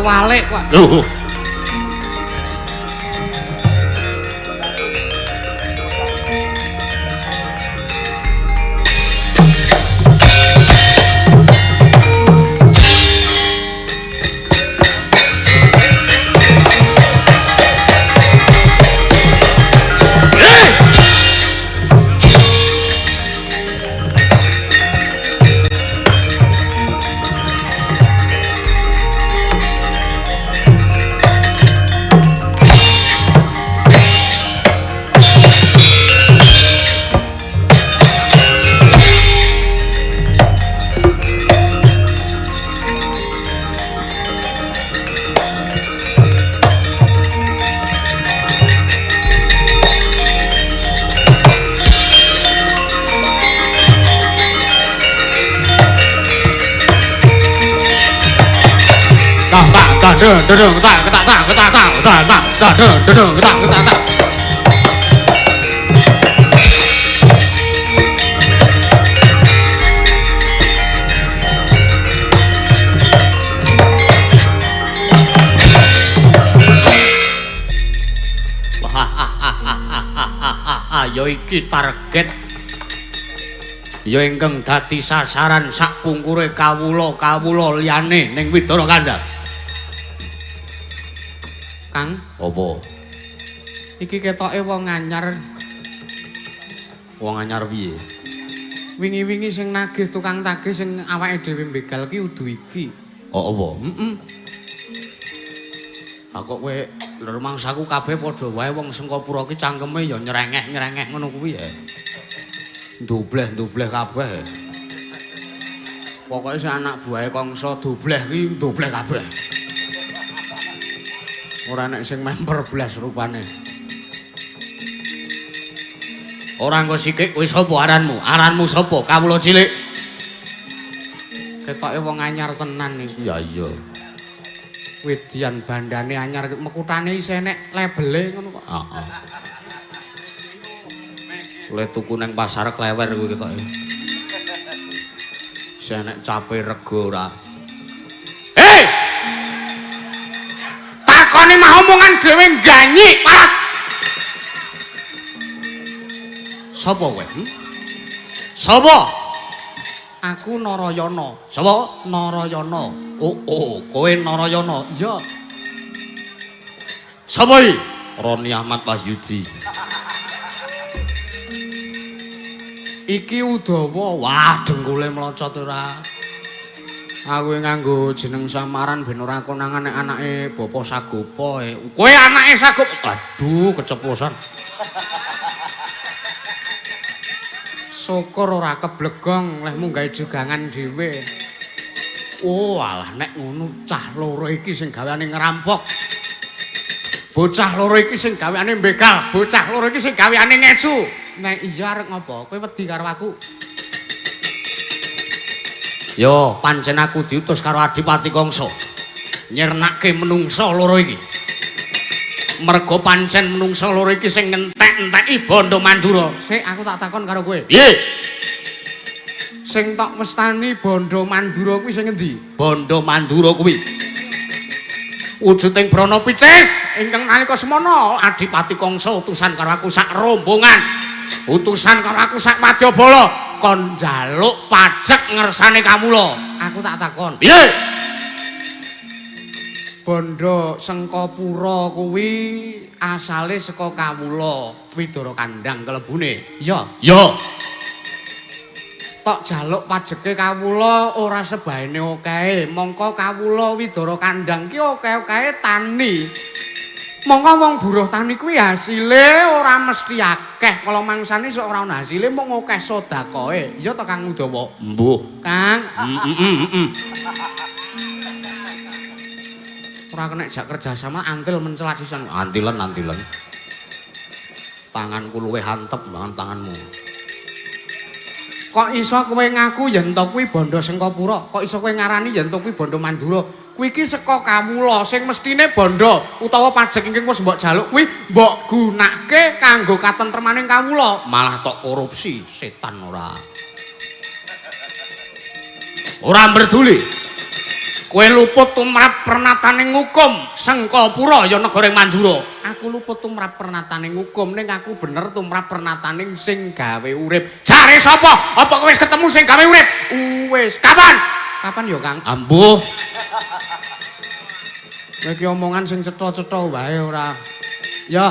Walik kok. Lho. Dudung tak tak tak tak tak tak tak tak dudung tak tak tak. Ya iki target ya ingkang dadi sasaran sak pungkure kawula-kawula liyane ning Widara Kandha. Kang, apa? Iki ketoke wong anyar. Wong anyar piye? Wingi-wingi sing nagih tukang tagih sing awake dhewe mbegal ki udu iki. Oh, apa? Heeh. Ha kok kowe rumangsaku kabeh padha wae wong Sengkapura ki cangkeme ya nyerengeh-nyerengeh ngono kuwi ya. Ndubleh-ndubleh kabeh. Pokoke sing anak buahe Kangsa dubleh ki ndubleh kabeh. Ora nek sing memper blas rupane. Ora engko sikik kowe sapa aranmu? Aranmu sapa? Kawula cilik. Ketoke wong anyar tenan iki. Ya iya. Wedian bandane anyar mekutane isih nek lebele ngono kok. Heeh. Le tuku nang pasar klewer kuwi ketoke. Isih nek cape rego ora. Hei! Takone mah omongan dhewe ganyik, Pak. Sapa kowe? Sapa? Aku Narayana. Sapa? Narayana. Oh, oh, kowe Narayana. Iya. Sapa iki? Roni Ahmad Wahyudi. Iki Udawa. Wah, dengkule mlocot ora. Aku nganggo jeneng samaran ben ora konangan nek anake Bapak Sagopa. Kowe anake Sagopa. Aduh, keceplosan. Syukur ora keblegong lehmu gawe jogangan dhewe. Oh, alah nek ngono cah loro iki sing gaweane ngerampok. Bocah loro iki sing gaweane mbegal, bocah loro iki sing gaweane ngecu. Nek iya arek ngopo? Kowe wedi karo aku? Yo, pancen aku diutus karo Adipati Kangsa. Nyirnake menungsa loro iki. Mergo pancen menungsa loro iki sing ngentek-enteki bondo Mandura. Sik, aku tak takon karo kowe. Piye? Sing tok mestani bondo Mandura kuwi sing ngendi? Bondo Mandura kuwi wujuding Brana Picis ingkang nalika semana Adipati Kangsa utusan karo aku sak rombongan. Utusan karo aku sak wadyabala kon njaluk pajek ngersane kawula. Aku tak takon. Piye? Bondo Sengkapura kuwi asale saka kawula Widara Kandang kelebune. Iya. Ya. Tok jaluk pajeke kawula ora sebaene okehe. Mongko kawula Widara Kandang ki oke-okehe tani. Mongko wong buruh tani kuwi hasile ora mesti akeh. Kala mangsane sok ora ana hasile mung akeh sedekahe. Iya to Kang Udawa? Mbuh, Kang. Heeh. Ora kena jak kerjasama antil mencela sisan. Antilen antilen. Tanganku luwih antep banget tanganmu. Kok iso kowe ngaku yen to kuwi bondo Sengkapura? Kok iso kowe ngarani yen to kuwi bondo Mandura? Kuwi iki saka kawula sing mestine bondo utawa pajek ingkang wis mbok jaluk kuwi mbok gunake kanggo katentremaning kawula. Malah tok korupsi, setan ora. Ora merduli. Kowe luput tumrap pernataning hukum Sengkapura ya negara Mandura. Aku luput tumrap pernataning hukum ning aku bener tumrap pernataning sing gawe urip. Jare sapa? Apa kowe wis ketemu sing gawe urip? Wis. Kapan? Kapan ya, Kang? Ambuh. Kowe iki omongan sing cetha-cetha wae ora. Ya.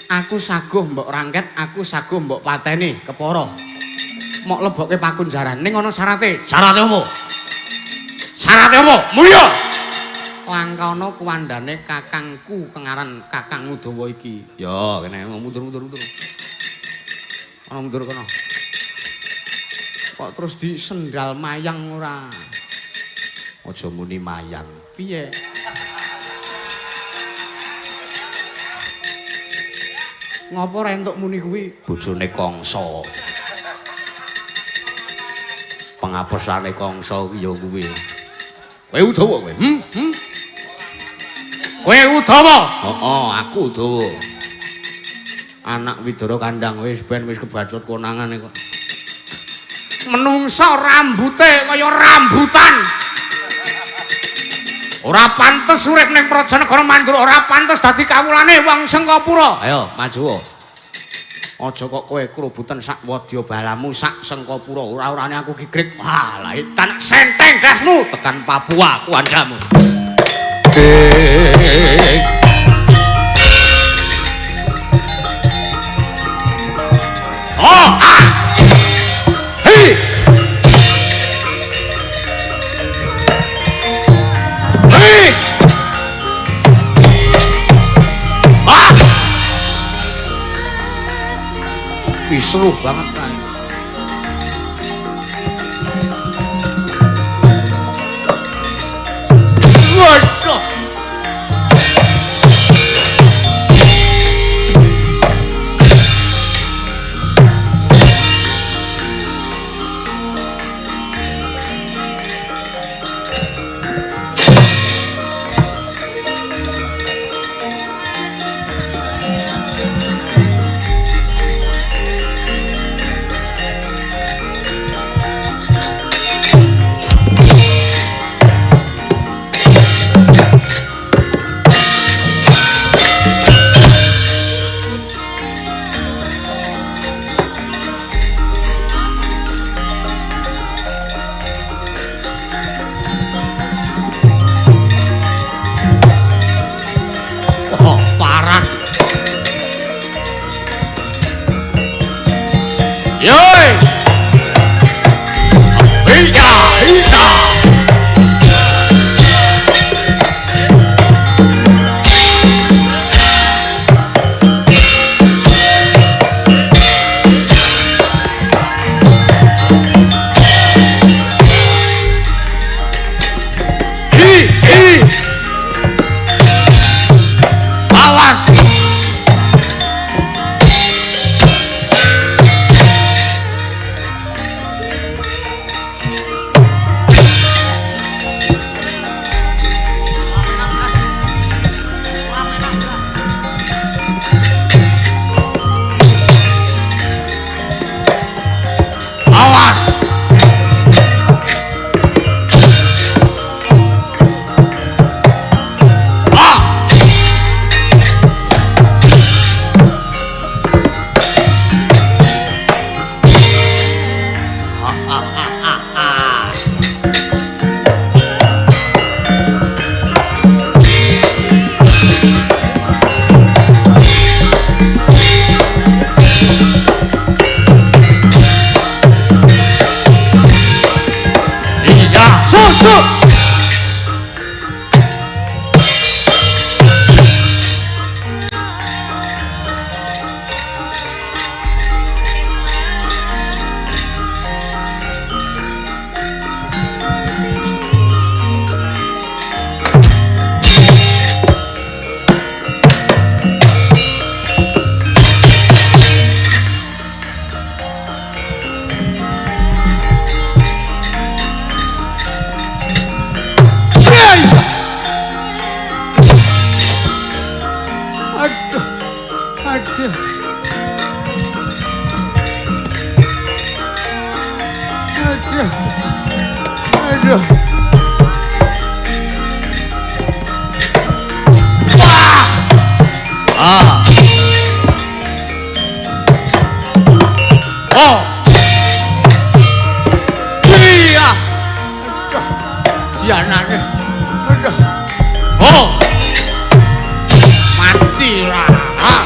Aku saguh mbok rangket, aku saguh mbok pateni kepara. Mok lebokke pakunjaran ning ana syarate. Syarate opo? Syarate apa? Mulya. Langkana kuwandane kakangku kengaran Kakang Udawa iki. Ya, kene mundur-mundur mundur. Ana mundur kono. Kok terus disendal mayang ora? Aja muni mayang. Piye? Ngopo ora entuk muni kuwi? Bojone Kangsa. Pengapesane Kangsa ki ya kuwi. Kowe Udawa kowe? Kowe Udawa? Heeh, aku Udawa. Anak Widara Kandang wis ben wis kebacut konangane kok. Menungsa rambute kaya rambutan. Ora pantes urip ning Prajanegara Mandura, ora pantes dadi kawulane wong Sengkapura. Ayo, maju. Aja kok kowe krubutan sak wadya balamu sak Sengkapura, ora-orane aku gigrik. Wah, lha edan senteng dasmu tekan Papua kuwandamu. Oh, ah. Hei. Hei. Ah. Kisruh banget kae. Waduh. Masuk. Aduh. Wah. Ah. Oh. Iya. Aduh. Jianane. Aduh. Oh. Mati lah. Ah.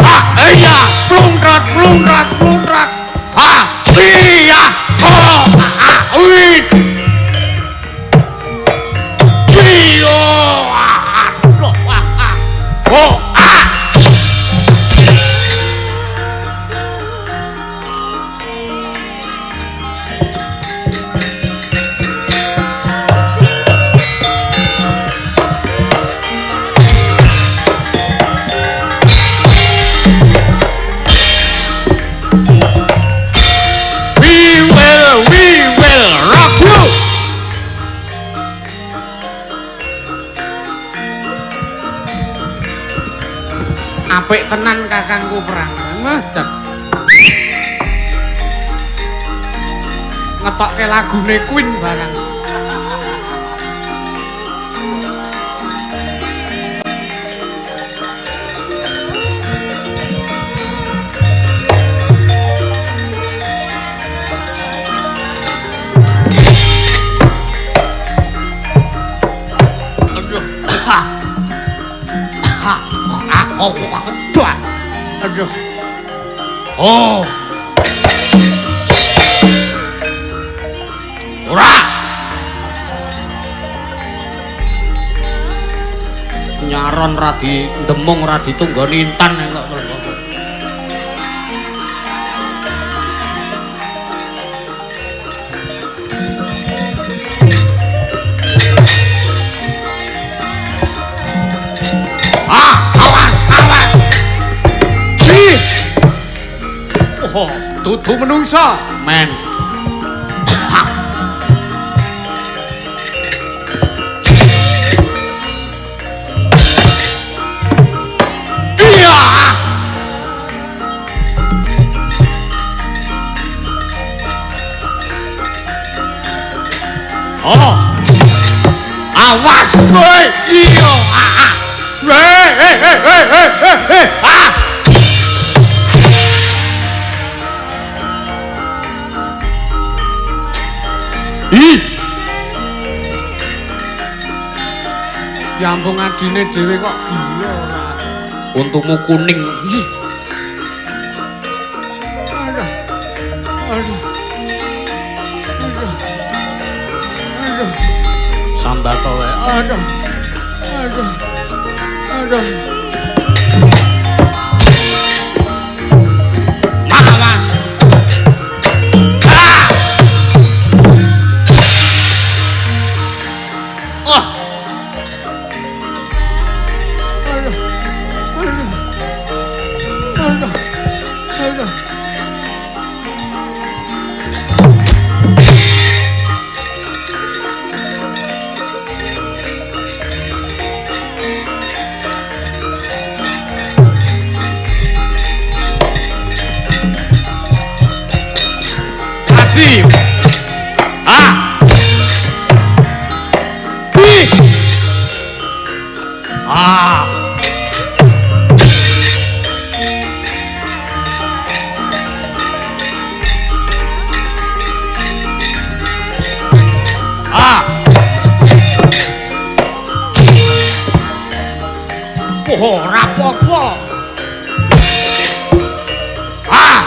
Ah, iya. Plungrat, plungrat, plungrat. Ah. Iya. Oh. Ah. Wih. Iya. Aduh. Ah. Oh. Ah. Apik tenan kakangku perang. Wah, jan. Ngetokke lagune Queen barang. Aduh. Oh, aduh. Oh. Ora. Nyaron ra di demung ra ditunggoni intan kok terus. Ah, awas, awas. Oh, dudu menungsa, men. Iya. Oh. Awas kowe. Iya. Ah. Eh, eh, eh, eh, eh, eh. Ah. Ih. Diambung adine dhewe kok gila ora. Untumu kuning. Ih. Aduh. Aduh. Aduh. Aduh. Sambat wae. Aduh. Aduh. Aduh. Awas. Ah. Oh. Aduh. Aduh. Aduh. Aduh. Adi. Ah. B. Ah. Ah. Oh, ora apa-apa. Ah.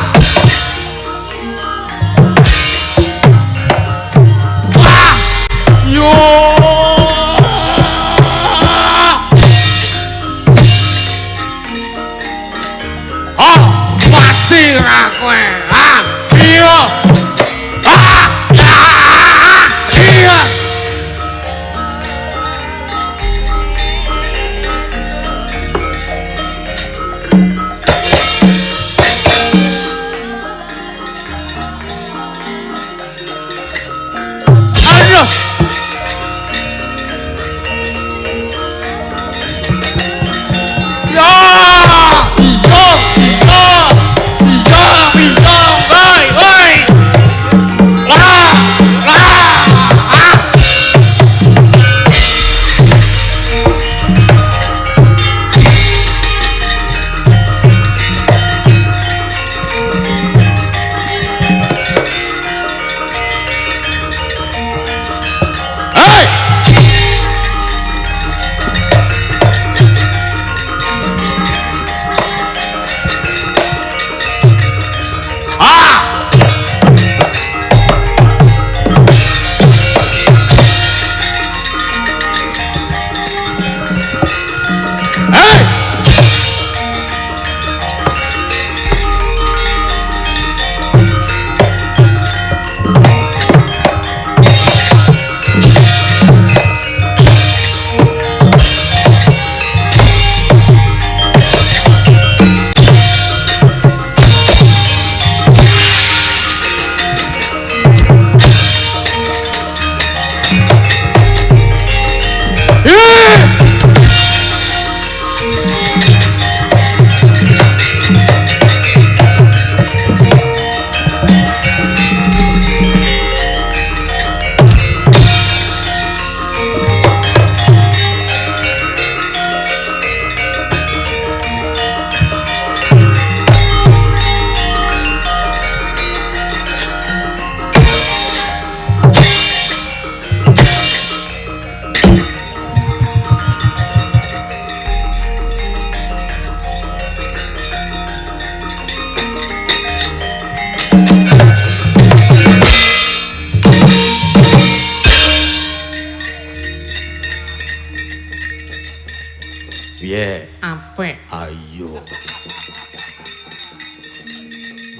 Piye? Apik. Ayo.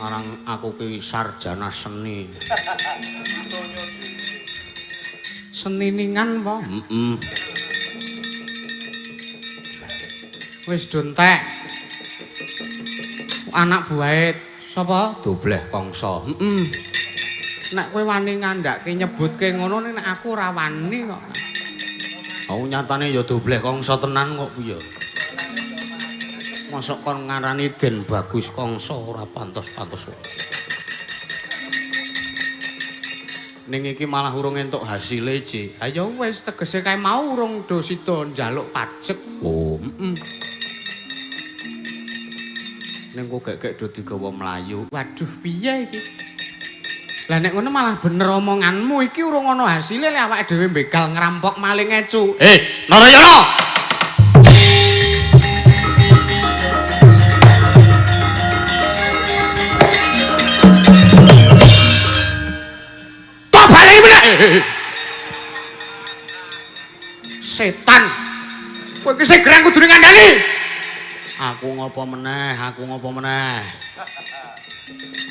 Marang aku ki sarjana seni. Seniningan apa? Heeh. Wis do entek. Anak buahe sapa? Dobleh Kangsa. Heeh. Nek kowe wani ngandhake nyebutke ngono nek aku ora wani kok. Aku nyatane ya Dobleh Kangsa tenan kok piye. Mosok kon ngarani Den Bagus Kangsa ora pantes-pantes. Ning iki malah urung entuk hasile, Ci. Ha ya wis tegese kae mau urung do sida njaluk pajek. Oh, heeh. Ning kok gek-gek do digawa mlayu. Waduh, piye iki? Lah nek ngono malah bener omonganmu iki urung ana hasile lek awake dhewe begal ngrampok maling ngecu. Eh, Narayana. Tok bali meneh. Setan. Kowe iki sing gerang kudune ngandani. Aku ngopo meneh, aku ngopo meneh.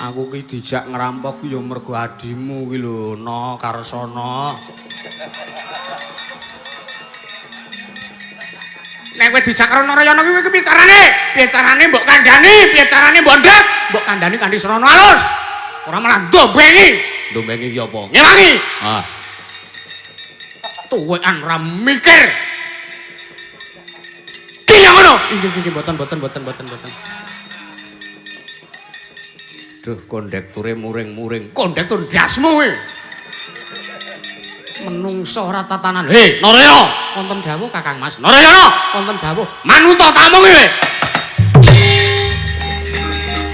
Aku ki dijak ngrampok ya mergo adimu ki lho, No Karsana. Nek kowe dijak karo Narayana kuwi piye carane? Piye carane mbok kandhani? Piye carane mbok ndhek? Mbok kandhani kanthi srana alus. Ora malah ndombengi. Ndombengi ki apa? Ngewangi. Ah. Tuwekan ra mikir. Ki yang ngono. Inggih inggih mboten mboten mboten mboten mboten. Duh, kondekture muring-muring. Kondektur ndasmu kowe. Menungso ora tatanan. Hei, Narayana, wonten dawuh Kakang Mas. Narayana, wonten dawuh. Manuta tamu kowe.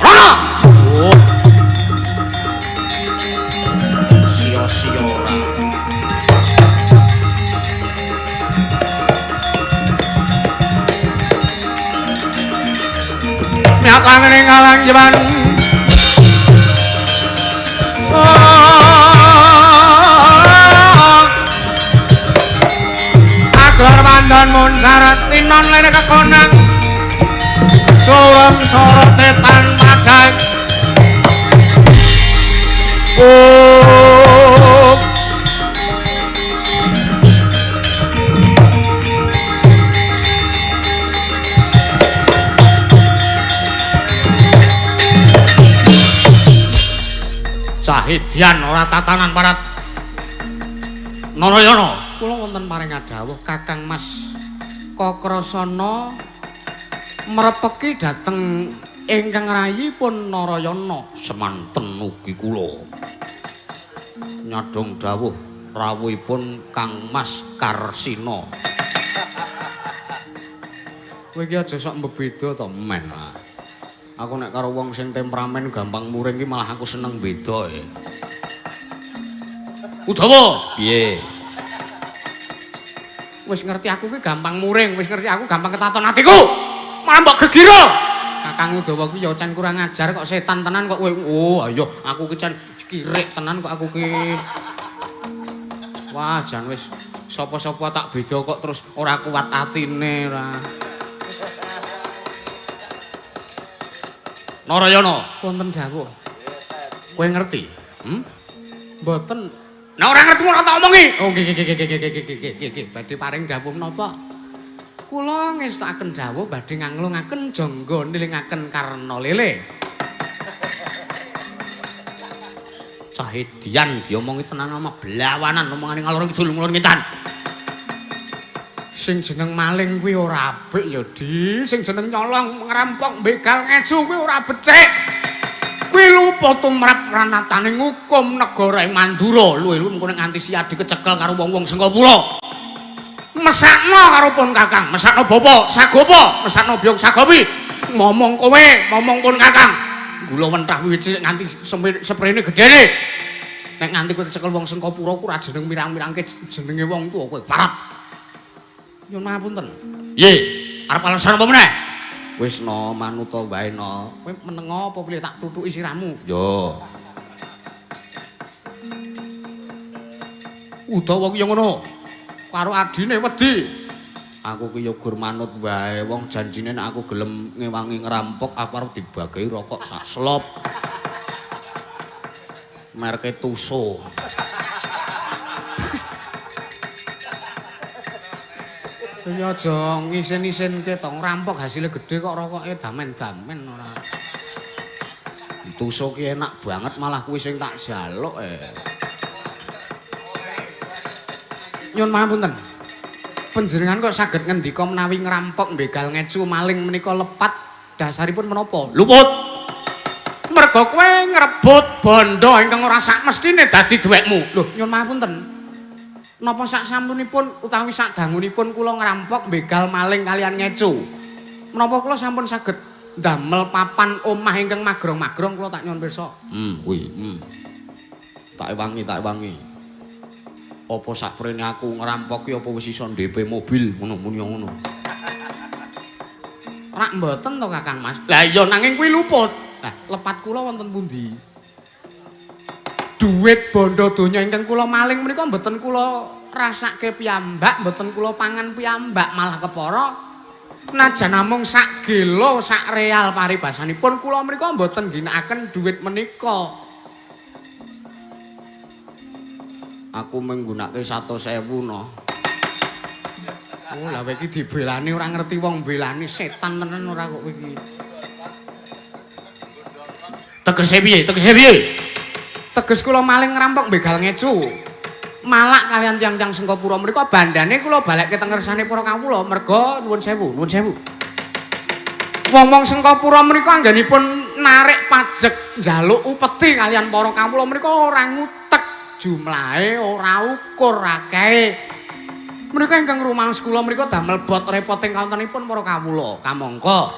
Rono. Oh. Sia-sia ora. Nyatane ngalang jaman. Aglar pandhan mun syarat tinon lene kekonang surem sorote tan padhang. Oh. Cahidian ora tatanan parat Narayana. Kula wonten paring dawuh Kakang Mas Kakrasana mrepeki dhateng ingkang rayipun Narayana. Semanten ugi kula nyadhong dawuh rawuhipun Kang Mas Karsina. Kowe iki aja sok mbebeda to men. Aku nek karo wong sing temperamen gampang muring ki malah aku seneng beda e. Udawa, piye? Wis ngerti aku ki gampang muring, wis ngerti aku gampang ketaton atiku. Malah mbok gegira. Kakang Udawa ki ya cen kurang ajar kok setan tenan kok kowe. Oh, ayo aku ki cen kirik tenan kok aku ki. Wah, jan wis sapa-sapa tak beda kok terus ora kuat atine ora. Narayana, wonten dawuh. Kowe ngerti? Hmm? Mboten. Nek ora ngerti ora tak omongi. Oh nggih nggih nggih nggih nggih nggih nggih badhe paring dawuh menapa? Kula ngestokaken dawuh badhe nganglungaken jangga nilingaken karna lele. Cahidian diomongi tenan ama blawanan omongane ngalor ngidul ngulon ngetan. Sing jeneng maling kuwi ora apik ya, Di. Sing jeneng nyolong, ngrampok, begal, ngeju kuwi ora becik. Kuwi lupa tumrap ranatane ngukum negara ing Mandura. Luwih-luwih mengko nek nganti siadi kecekel karo wong-wong Sengkapura. Mesakno karo pun Kakang, mesakno bapa Sagopa, mesakno biyung Sagopi. Momong kowe, momong pun Kakang. Gula wentah kuwi cilik nganti seprene gedene. Nek nganti kowe kecekel wong Sengkapura ku ora jeneng mirang-mirangke jenenge wong tuwa kowe parap. Nyuwun ngapunten. Piye? Arep alasan apa meneh? Wis no manuta wae no. Kowe meneng apa pilih tak tutuki sirahmu? Yo. Udawa ki yo ngono. Karo adine wedi. Aku ki ya gur manut wae, wong janjine nek aku gelem ngewangi ngerampok aku arep dibagi rokok sak slop. Merke Tuso. Ya aja ngisen-isenke to, ngerampok hasilnya gede kok rokoke damen-damen ora. Tuso ki enak banget malah kuwi sing tak jaluk eh. Nyun pangapunten. Panjenengan kok saged ngendika menawi ngerampok begal ngecu maling menika lepat dasaripun menapa? Luput. Mergo kowe ngrebut bondo ingkang ora sak mestine dadi duwekmu. Lho, nyun pangapunten. Napa sak sampunipun utawi sak dangunipun kula ngerampok begal maling kalian ngecu? Menapa kula sampun saged ndamel papan omah ingkang magrong-magrong kula tak nyuwun pirsa. Kuwi. Tak ewangi, tak ewangi. Apa sakprene aku ngerampok ki apa wis iso ndhepe mobil ngono muni ngono. Rak mboten to Kakang Mas. Lah iya nanging kuwi luput. Lah lepat kula wonten pundi? Duit bondo donya ingkang kula maling menika mboten kula rasake piyambak, mboten kula pangan piyambak, malah kepara najan namung sak gelo sak real paribasanipun kula menika mboten ginakaken duit menika. Aku menggunakake 100.000 no. Oh, lah kowe iki dibelani ora ngerti wong belani setan tenan ora kok kowe iki. Tegese piye? Tegese piye? Teges kula maling ngerampok begal ngecu. Malak kalian tiyang-tiyang Sengkapura menika bandane kula balekke teng ngersane para kawula merga nuwun sewu, nuwun sewu. Wong-wong Sengkapura menika anggenipun narik pajek njaluk upeti kalian para kawula menika ora ngutek jumlahe, ora ukur akehe. Menika ingkang rumaos kula menika damel bot repot ing kawontenipun para kawula kamangka.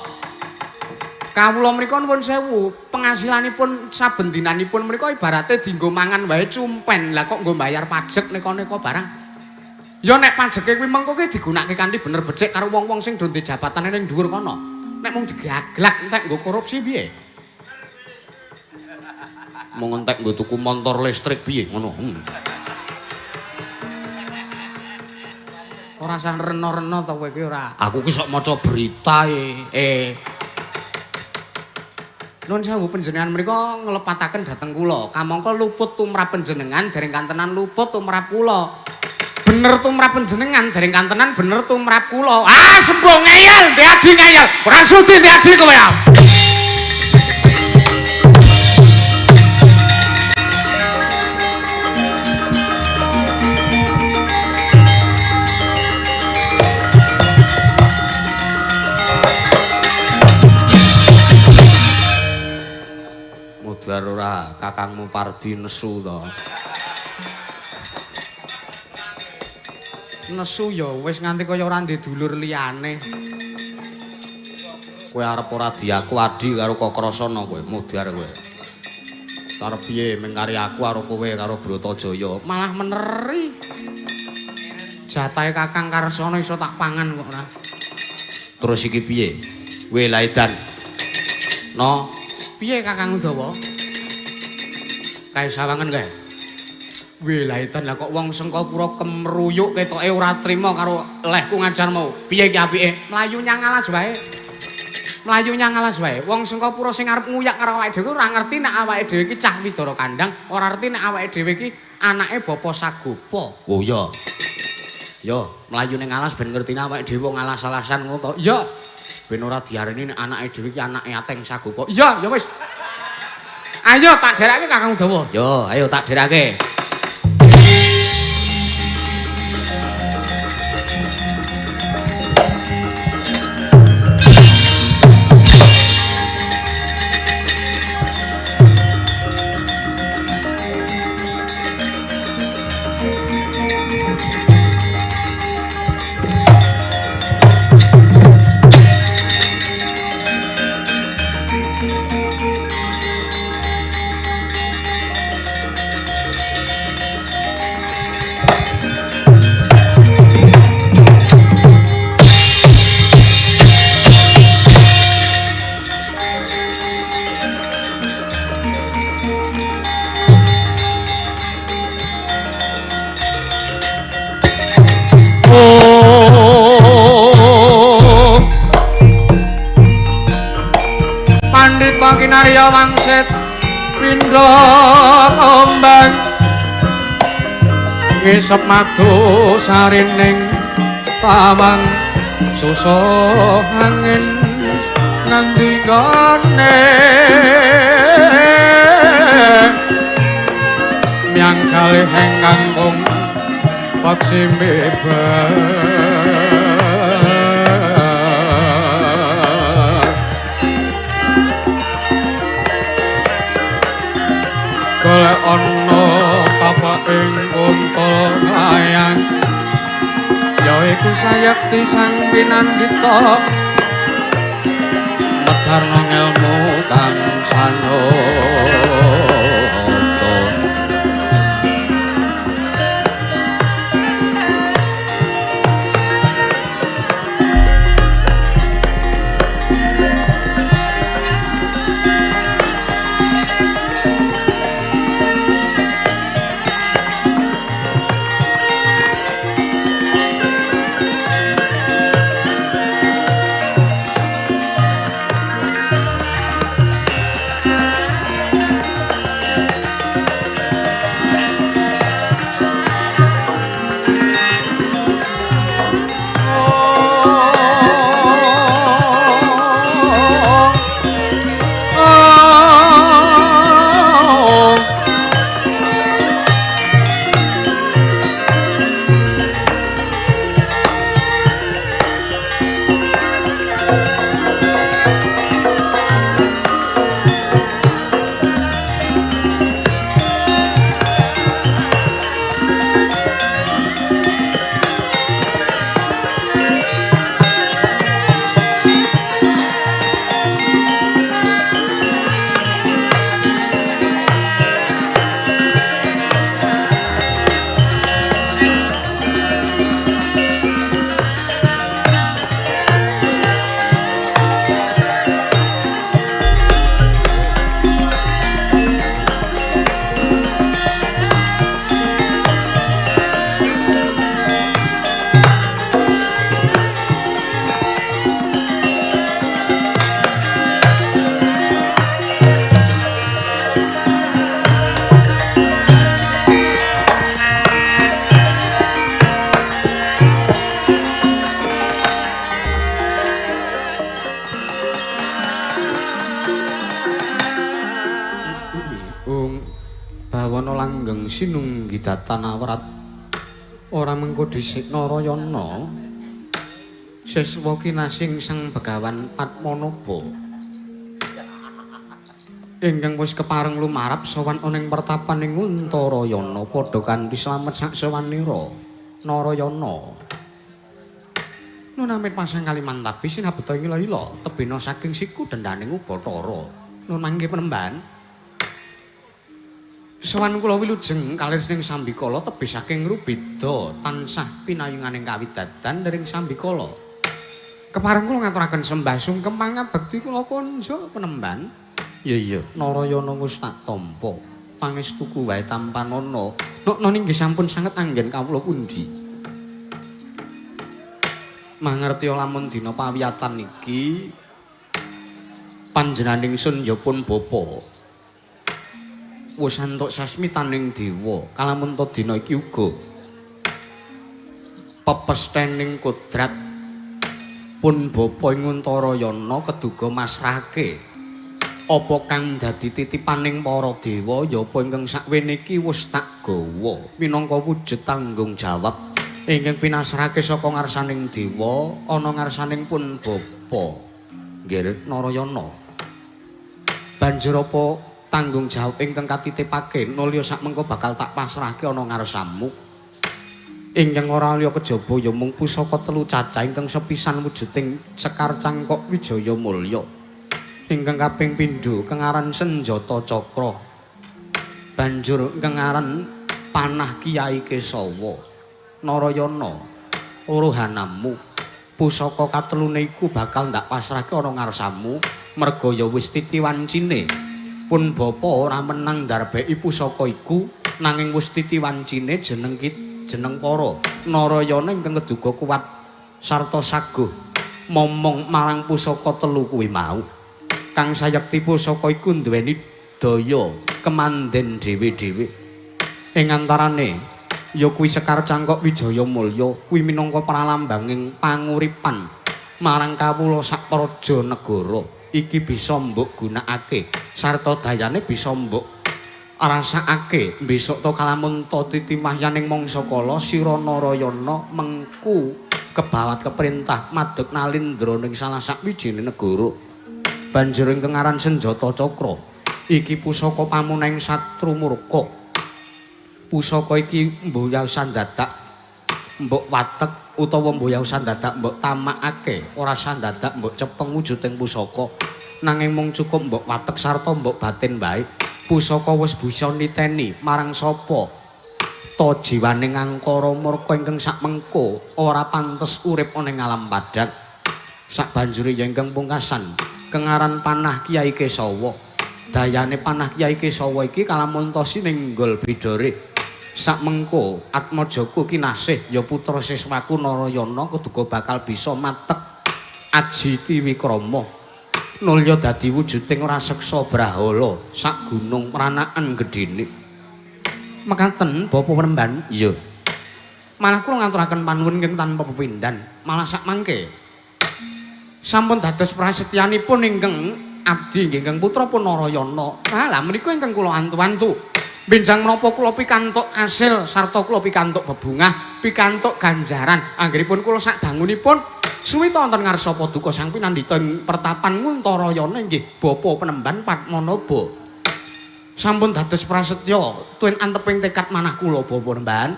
Kawula menika nuwun sewu, pengasilanipun saben dinanipun menika ibarate dienggo mangan wae cumpen. Lah kok nggo bayar pajek neka-neka barang. Ya nek pajeke kuwi mengko ki digunakake kanthi bener becik karo wong-wong sing do ndek jabatane ning dhuwur kono. Nek mung digaglak entek nggo korupsi piye? Mung entek nggo tuku motor listrik piye ngono. Ora usah rena-rena to kowe iki ora. Aku ki sok maca berita e. Nuwun sewu panjenengan menika nglepataken dhateng kula. Kamangka luput tumrap panjenengan dereng kantenan luput tumrap kula. Bener tumrap panjenengan dereng kantenan bener tumrap kula. Ah, sembung ngeyel, ndek adi ngeyel. Ora sudi ndek adi kowe ya. Mudhar ora kakangmu Pardi nesu to. Nesu ya wis nganti kaya ora ndek dulur liyane. Kowe arep ora diaku adi karo Kakrasana kowe, mudhar kowe. Arep piye mengkari aku karo kowe karo Bratajaya, malah meneri. Jatahe Kakang Karsana iso tak pangan kok ora. Terus iki piye? Kowe Laidan. No, piye Kakang Udawa? Kae sawangen kae. Welaitan lah kok wong Sengkapura kemruyuk ketoke ora trima karo lehku ngajar mau. Piye iki apike? Mlayu nyang alas wae. Mlayu nyang alas wae. Wong Sengkapura sing arep nguyak karo awake dhewe ora ngerti nek awake dhewe iki cah Widara Kandang, ora ngerti nek awake dhewe iki anake Bapa Sagopa. Oh iya. Yo, mlayu ning alas ben ngertine awake dhewe wong alas-alasan ngono to. Iya. Ben ora diarani nek anake dhewe iki anake Ateng Sagopa. Iya, ya wis. Ayo tak dherekake Kakang Udawa. Yo, ayo tak dherekake. Kinarya wangsit pindha kembang ngisep madu sarining tawang susuh angin ngandikane myang kalih ingkang paksi mbebar. Golek ana tapak ing kontol layang yaiku sayekti sang pinandhita medharna ngelmu kang sanata. Sinunggidatan awrat ora mengko dhisik Narayana siswa kinasing Sang Begawan Padmanaba ingkang wis kepareng lumarap sowan ana ing pertapaning Untarayana padha kanthi slamet sak sewanira Narayana. Nun amit pasang Kalimantabi sinabeta ing ila-ila tebena saking siku dendaning Ubathara. Nun mangke penemban sowan kula wilujeng kalir ning sambikala tebih saking rubeda tansah pinayunganing kawidadan dening sambikala. Kepareng kula ngaturaken sembah sungkem pangabekti kula konjo penemban. Iya iya, Narayana wis tak tampa. Pangestuku wae tampanana. Nokno inggih sampun sanget anggen kawula pundi. Mangertiya lamun dina pawiyatan iki panjenenganing sun ya pun bapa. Wis antuk sasmitaning dewa kalamun ta dina iki uga pepesthening kodrat pun bapa ing Untarayana keduga masrahke apa kang dadi titipaning para dewa ya apa ingkang sakwene iki wis tak gawa minangka wujud tanggung jawab ingkang pinasrahke saka ngarsaning dewa ana ngarsaning pun bapa. Nggih Narayana, banjur apa tanggung jawab ingkang katitipake nulya sak mengko bakal tak pasrahke ana ngarsamu ingkang ora liya kejaba ya mung pusaka telu cacah ingkang sepisan wujuding Sekar Cangkok Wijaya Mulya ingkang kaping pindho kang aran Senjata Cakra banjur ingkang aran Panah Kiai Kesawa. Narayana, uruhanamu pusaka katelune iku bakal ndak pasrahke ana ngarsamu merga ya wis titiwancine pun bapa ora menang ndarbeki pusaka iku nanging wis titiwancine jeneng jeneng para Narayana ingkang keduga kuat sarta saguh momong marang pusaka telu kuwi mau. Kang sayekti pusaka iku duweni daya kemanden dhewe-dhewe. Ing antarane ya kuwi Sekar Cangkok Wijaya Mulya kuwi minangka pralambanging panguripan marang kawula sak praja negara. Iki bisa mbok gunakake sarta dayane bisa mbok rasakake besok to kalamun to titiwahyaning mangsa kala sira Narayana mengku kebawat keperintah madeg nalindra ning salah sakwijine negara. Banjur ingkang aran senjata cakra iki pusaka pamuneng satru murka. Pusaka iki mboyau sandadak mbok watek utawa mboyau sandadak mbok tamakake, ora sandadak mbok cepeng wujuding pusaka, nanging mung cukup mbok watek sarta mbok batin wae. Pusaka wis bisa niteni marang sapa ta jiwane ngangkara murka ingkang sakmengko ora pantes urip ana ing alam padhang. Sabanjure ya ingkang pungkasan kengaran panah Kyai Kesawa. Dayane panah Kyai Kesawa iki kalamun ta sinenggol bidore. Sakmengko atmajaku kinasih ya putra siswaku Narayana keduga bakal bisa matek aji tiwikrama nulya dadi wujuding raseksa brahala sak gunung pranakan gedhene. Mekaten Bapak Penemban? Iya. Malah kula ngaturaken panuwun ingkang tanpa pepindhan. Malah sakmangke sampun dados prasetyanipun ingkang abdi nggih ingkang putra pun Narayana. Lah menika ingkang kula antu-antu. Benjang menapa kula pikantuk kasil sarta kula pikantuk bebungah, pikantuk ganjaran. Anggenipun kula sadangunipun suwita wonten ngarsa paduka sang pinandhita ing pertapan Nguntarayana inggih Bapak Penemban Padmanaba. Sampun dados prasetya tuwin anteping tekad manah kula Bapak Penemban.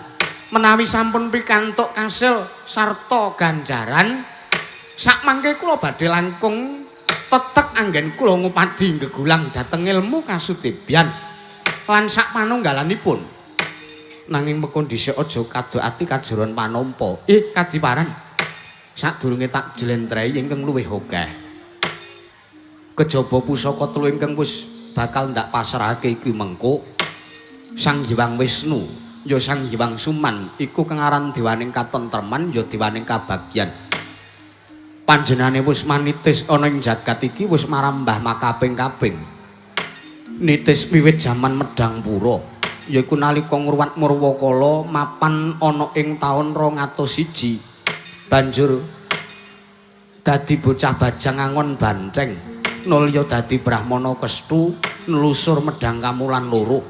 Menawi sampun pikantuk kasil sarta ganjaran, sakmangke kula badhe langkung tetek anggen kula ngupadi gegulang dhateng ilmu kasudebyan lan sak panunggalanipun. Nanging mekon dhisik aja kadok ati kajoron panampa. Kadiparan. Sadurunge tak jlentrehi ingkang luwih akeh. Kejaba pusaka telu ingkang wis bakal ndak pasrahake iki mengko Sang Hyang Wisnu ya Sang Hyang Suman iku kengaran dewaning katentreman ya dewaning kabagyan. Panjenengane wis manitis ana ing jagat iki wis marambah makaping-kaping. Nitis wiwit jaman Medang Pura yaiku nalika ngruwat Murwakala mapan ana ing taun 201. Banjur dadi bocah bajang angon banteng nulya dadi brahmana kestu nelusur Medang Kamulan loro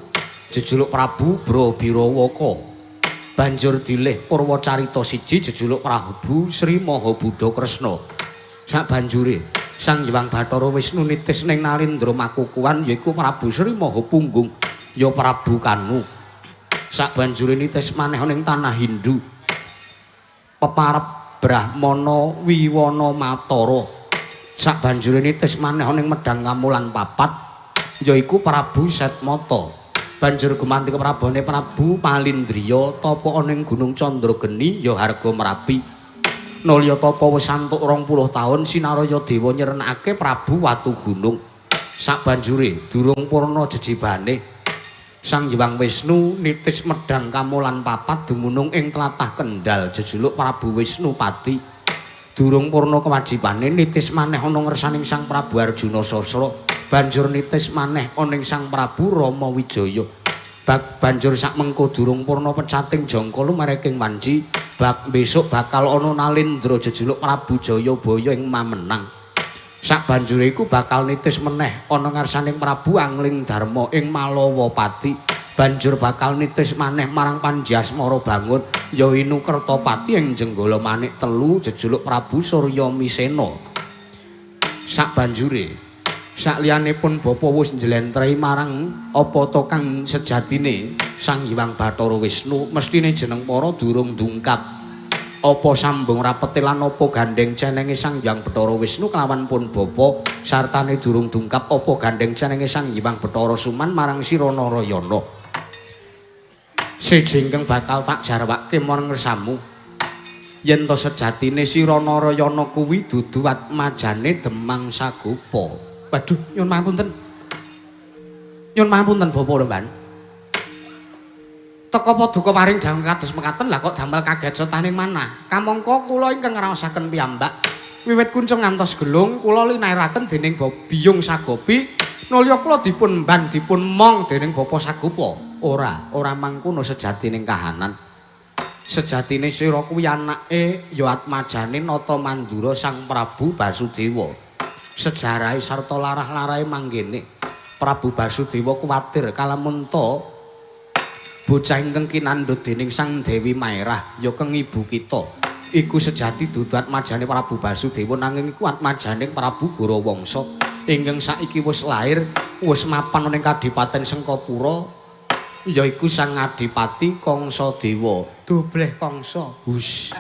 jejuluk Prabu Brabirawaka. Banjur dilih Purwacarita siji jejuluk Prabu Sri Maha Buddha Kresna. Sabanjure Sang Hyang Bathara Wisnu nitis ning Nalindra Makukuhan yaiku Prabu Sri Maha Punggung ya Prabu Kanu. Sabanjure nitis maneh ning tanah Hindu peparep Brahmana Wiwana Matara. Sabanjure nitis maneh ning Medang Kamulan papat yaiku Prabu Setmata. Banjur gumanti keprabone Prabu Palindriya tapa ana ing Gunung Candrageni ya Harga Merapi. Nulya tapa wis antuk 20 taun Sinaraya Dewa nyerenake Prabu Watu Gunung. Sabanjure durung purna jejibane Sang Hyang Wisnu nitis Medang Kamulan papat dumunung ing tlatah Kendal jejuluk Prabu Wisnu Pati. Durung purna kewajibane nitis maneh ana ngersaning Sang Prabu Arjuna Sasra. Banjur nitis maneh ana ing Sang Prabu Rama Wijaya. Banjur sakmengko durung purna pecating jangka lumereking wanci, bak besok bakal ana Nalindra jejuluk Prabu Jayabaya ing Mamenang. Sabanjure iku bakal nitis meneh ana ngarsaning Prabu Angling Darma ing Malawapati. Banjur bakal nitis maneh marang Panji Asmara Bangun ya Inu Kertapati ing Jenggala Manik telu jejuluk Prabu Surya Misena. Sabanjure sakliyane pun bapa wis njlentrehi marang apa to kang sejatine Sang Hyang Bathara Wisnu mestine jeneng para durung dungkap. Apa sambung rapete lan apa gandeng cenenge Sang Hyang Bathara Wisnu kelawan pun bapa sartane durung dungkap apa gandeng cenenge Sang Hyang Bathara Suman marang sira Narayana. Siji ingkang bakal tak jarwake marang ngersamu yen to sejatine sira Narayana kuwi dudu atmajane Demang Sagopa. Waduh, nyuwun pangapunten. Nyuwun pangapunten Bapak Remban. Teka paduka paring dawuh kados mekaten lah kok damel kaget setaning manah. Kamangka kula ingkang ngraosaken piyambak. Wiwit kuncung ngantos gelung kula linairaken dening Biyung Sagopi, nulya kula dipun ban dipun mong dening Bapa Sagopa. Ora, ora mangkono sejatining kahanan. Sejatine sira kuwi anake ya atmajane Nata Mandura Sang Prabu Basudewa. Sejarahe sarta larah-larahe manggene Prabu Basudewa kuwatir kalamun ta bocah ingkang kinandhut dening Sang Dewi Maerah ya keng ibu kita. Iku sejati dudu atmajane Prabu Basudewa nanging iku atmajane Prabu Gorawangsa ingkang saiki wis lair, wis mapan ning Kadipaten Sengkapura yaiku Sang Adipati Kangsadewa. Dobleh Kangsa. Hus.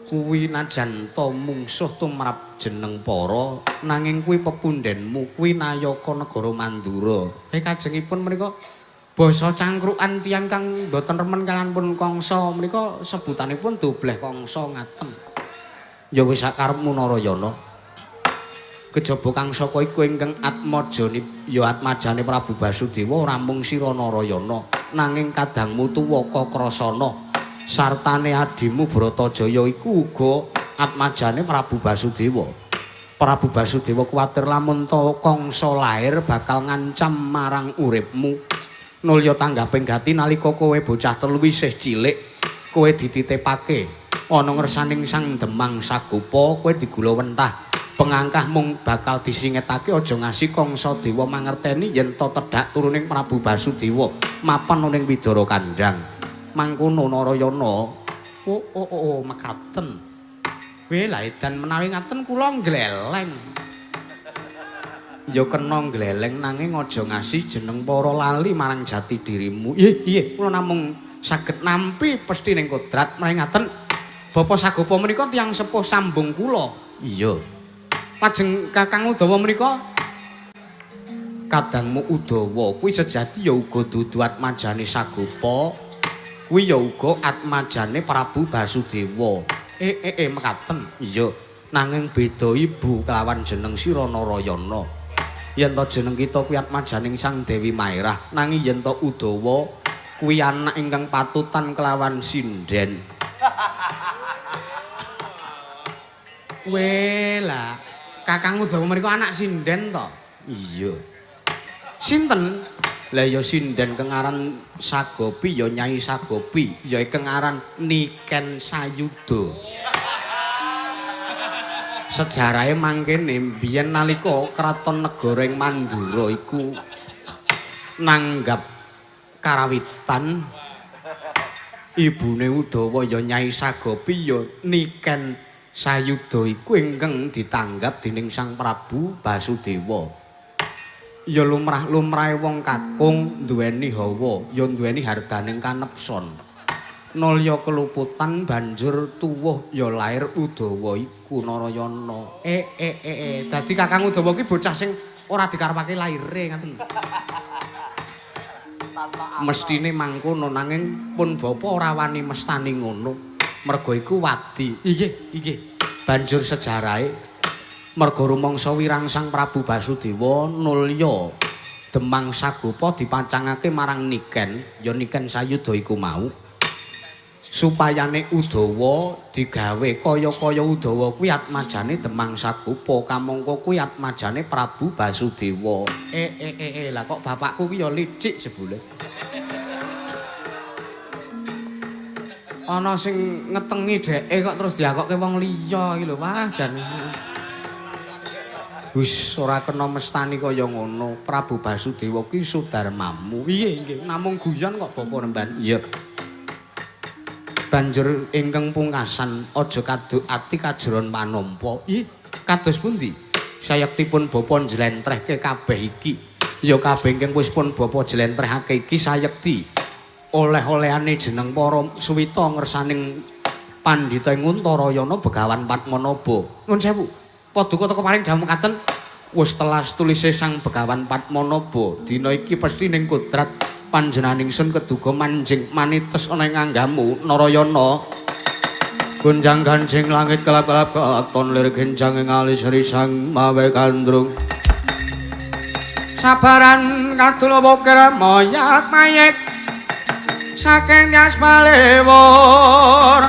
Kuwi najan ta mungsuh tumrap jeneng para nanging kuwi pepundhenmu kuwi nayaka negara Mandura. Kajengipun menika basa cangkrukan tiyang kang mboten remen kaliyan pun Kangsa menika sebutanipun Dobleh Kangsa ngaten. Ya wis sakarepmu Narayana. Kejaba kang saka iku ingkang atmajane ya atmajane Prabu Basudewa ora mung sira Narayana nanging kadangmu tuwaka Krasana sartane adimu Bratajaya iku uga atmajane Prabu Basudewa. Prabu Basudewa kuwatir lamun ta Kangsa lair bakal ngancam marang uripmu. Nulya tanggaping gati nalika kowe bocah telu isih cilik kowe dititipake ana ngersaning Sang Demang Sagopa kowe digula wentah. Pengangkah mung bakal disingetake aja ngasi Kangsa Dewa mangerteni yen ta tedhak turuning Prabu Basudewa mapan ning Widara Kandhang. Mangkono Narayana. Oh oh oh mekaten. Weh lha edan menawi ngaten kula ngleleng. Ya kena ngleleng nanging aja ngasi jeneng para lali marang jati dirimu. Nggih nggih kula namung saged nampi pesthi ning kodrat menawi ngaten Bapa Sagopa menika tiyang sepuh sambung kula. Iya. Lajeng Kakang Udawa menika kadangmu Udawa kuwi sejati ya uga dudu atmajane Sagopa kuwi ya uga atmajane Prabu Basudewa. Mekaten. Iya, nanging beda ibu kelawan jeneng sira Narayana. Yen ta jeneng kita kuwi atmajaning Sang Dewi Maerah, nanging yen ta Udawa kuwi anak ingkang patutan kelawan sinden. Weh lah Kakang Udawa menika anak sinden to? Iya. Sinten? Lah ya sinden kang aran Sagopi ya Nyai Sagopi, ya kang aran Niken Sayuda. Sejarahe mangkene biyen nalika kraton negara ing Mandura iku nanggap karawitan ibune Udawa ya Nyai Sagopi ya Niken Sayuda iku ingkang ditanggap dening Sang Prabu Basudewa. Ya lumrah-lumrahe wong kakung duweni hawa, ya duweni hardaning kanepson. Nalya keluputan banjur tuwuh ya lair Udawa iku Narayana. Dadi Kakang Udawa ki bocah sing ora dikarepake laire ngaten. Mestine mangkono nanging pun bapa ora wani mestani ngono. Merga iku wadi. Inggih, inggih. Banjur sejarahe merga rumangsa wirang Sang Prabu Basudewa nulya Demang Sagopa dipacangake marang Niken, ya Niken Sayuda iku mau. Supayane Udawa digawe kaya-kaya Udawa kuwi atmajane Demang Sagopa kamangka kuwi atmajane Prabu Basudewa. Lah kok bapakku ki ya licik jebule. Ana sing ngetengi dheke kok terus diakokke wong liya iki lho, wah jan. Wis ora kena mestani kaya ngono. Prabu Basudewa ki sudarmamu. Iya nggih, namung guyon kok bapa nemban. Iya. Banjur ingkang pungkasan aja kaduk ati kajeron panampa. Ih, kados pundi? Sayektipun bapa njlentrehke kabeh iki. Ya kabeh ingkang wis pun bapa jlentrehake iki sayekti oleh-olehane jeneng para suwita ngersaning pandhita ing Untarayana Begawan Padmanaba. Nuwun sewu. Paduka teka paring dawuh mekaten wis telas tulise Sang Begawan Padmanaba. Dina iki pesthi ning kodrat panjenengan ingsun keduga manjing manites ana ing anggamu Narayana. Gonjang ganjing langit kelap-kelap katon lir genjang ing alis risang mawe gandrung. Sabaran kadula wukir moyak mayek saking yas palewur.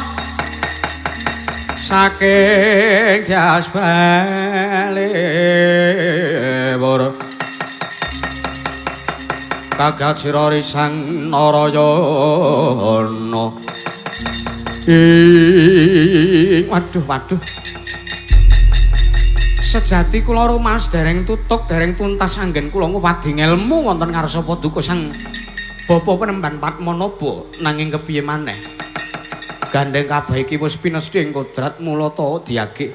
Saking Tyas Balebor kagat sira risang Narayana. Ing waduh waduh. Sejati kula rumaos dereng tutuk dereng tuntas anggen kula ngupadi ngelmu wonten ngarsa paduka Sang Bapa Penemban Padmanaba, nanging kepiye maneh gandeng kabeh iki wis pinesti ing kodrat mula ta diagik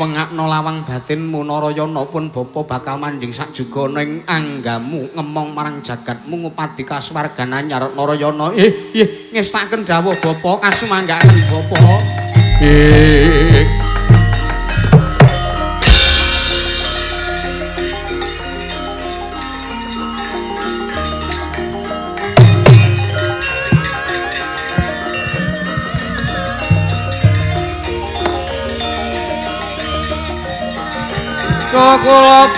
wengakno lawang batinmu Narayana pun bapa bakal manjing sak jugana ing anggamu ngemong marang jagatmu ngupadi kasuwargan anyar Narayana. Ih ngestaken dawuh bapa kasumanggaaken bapa. Kula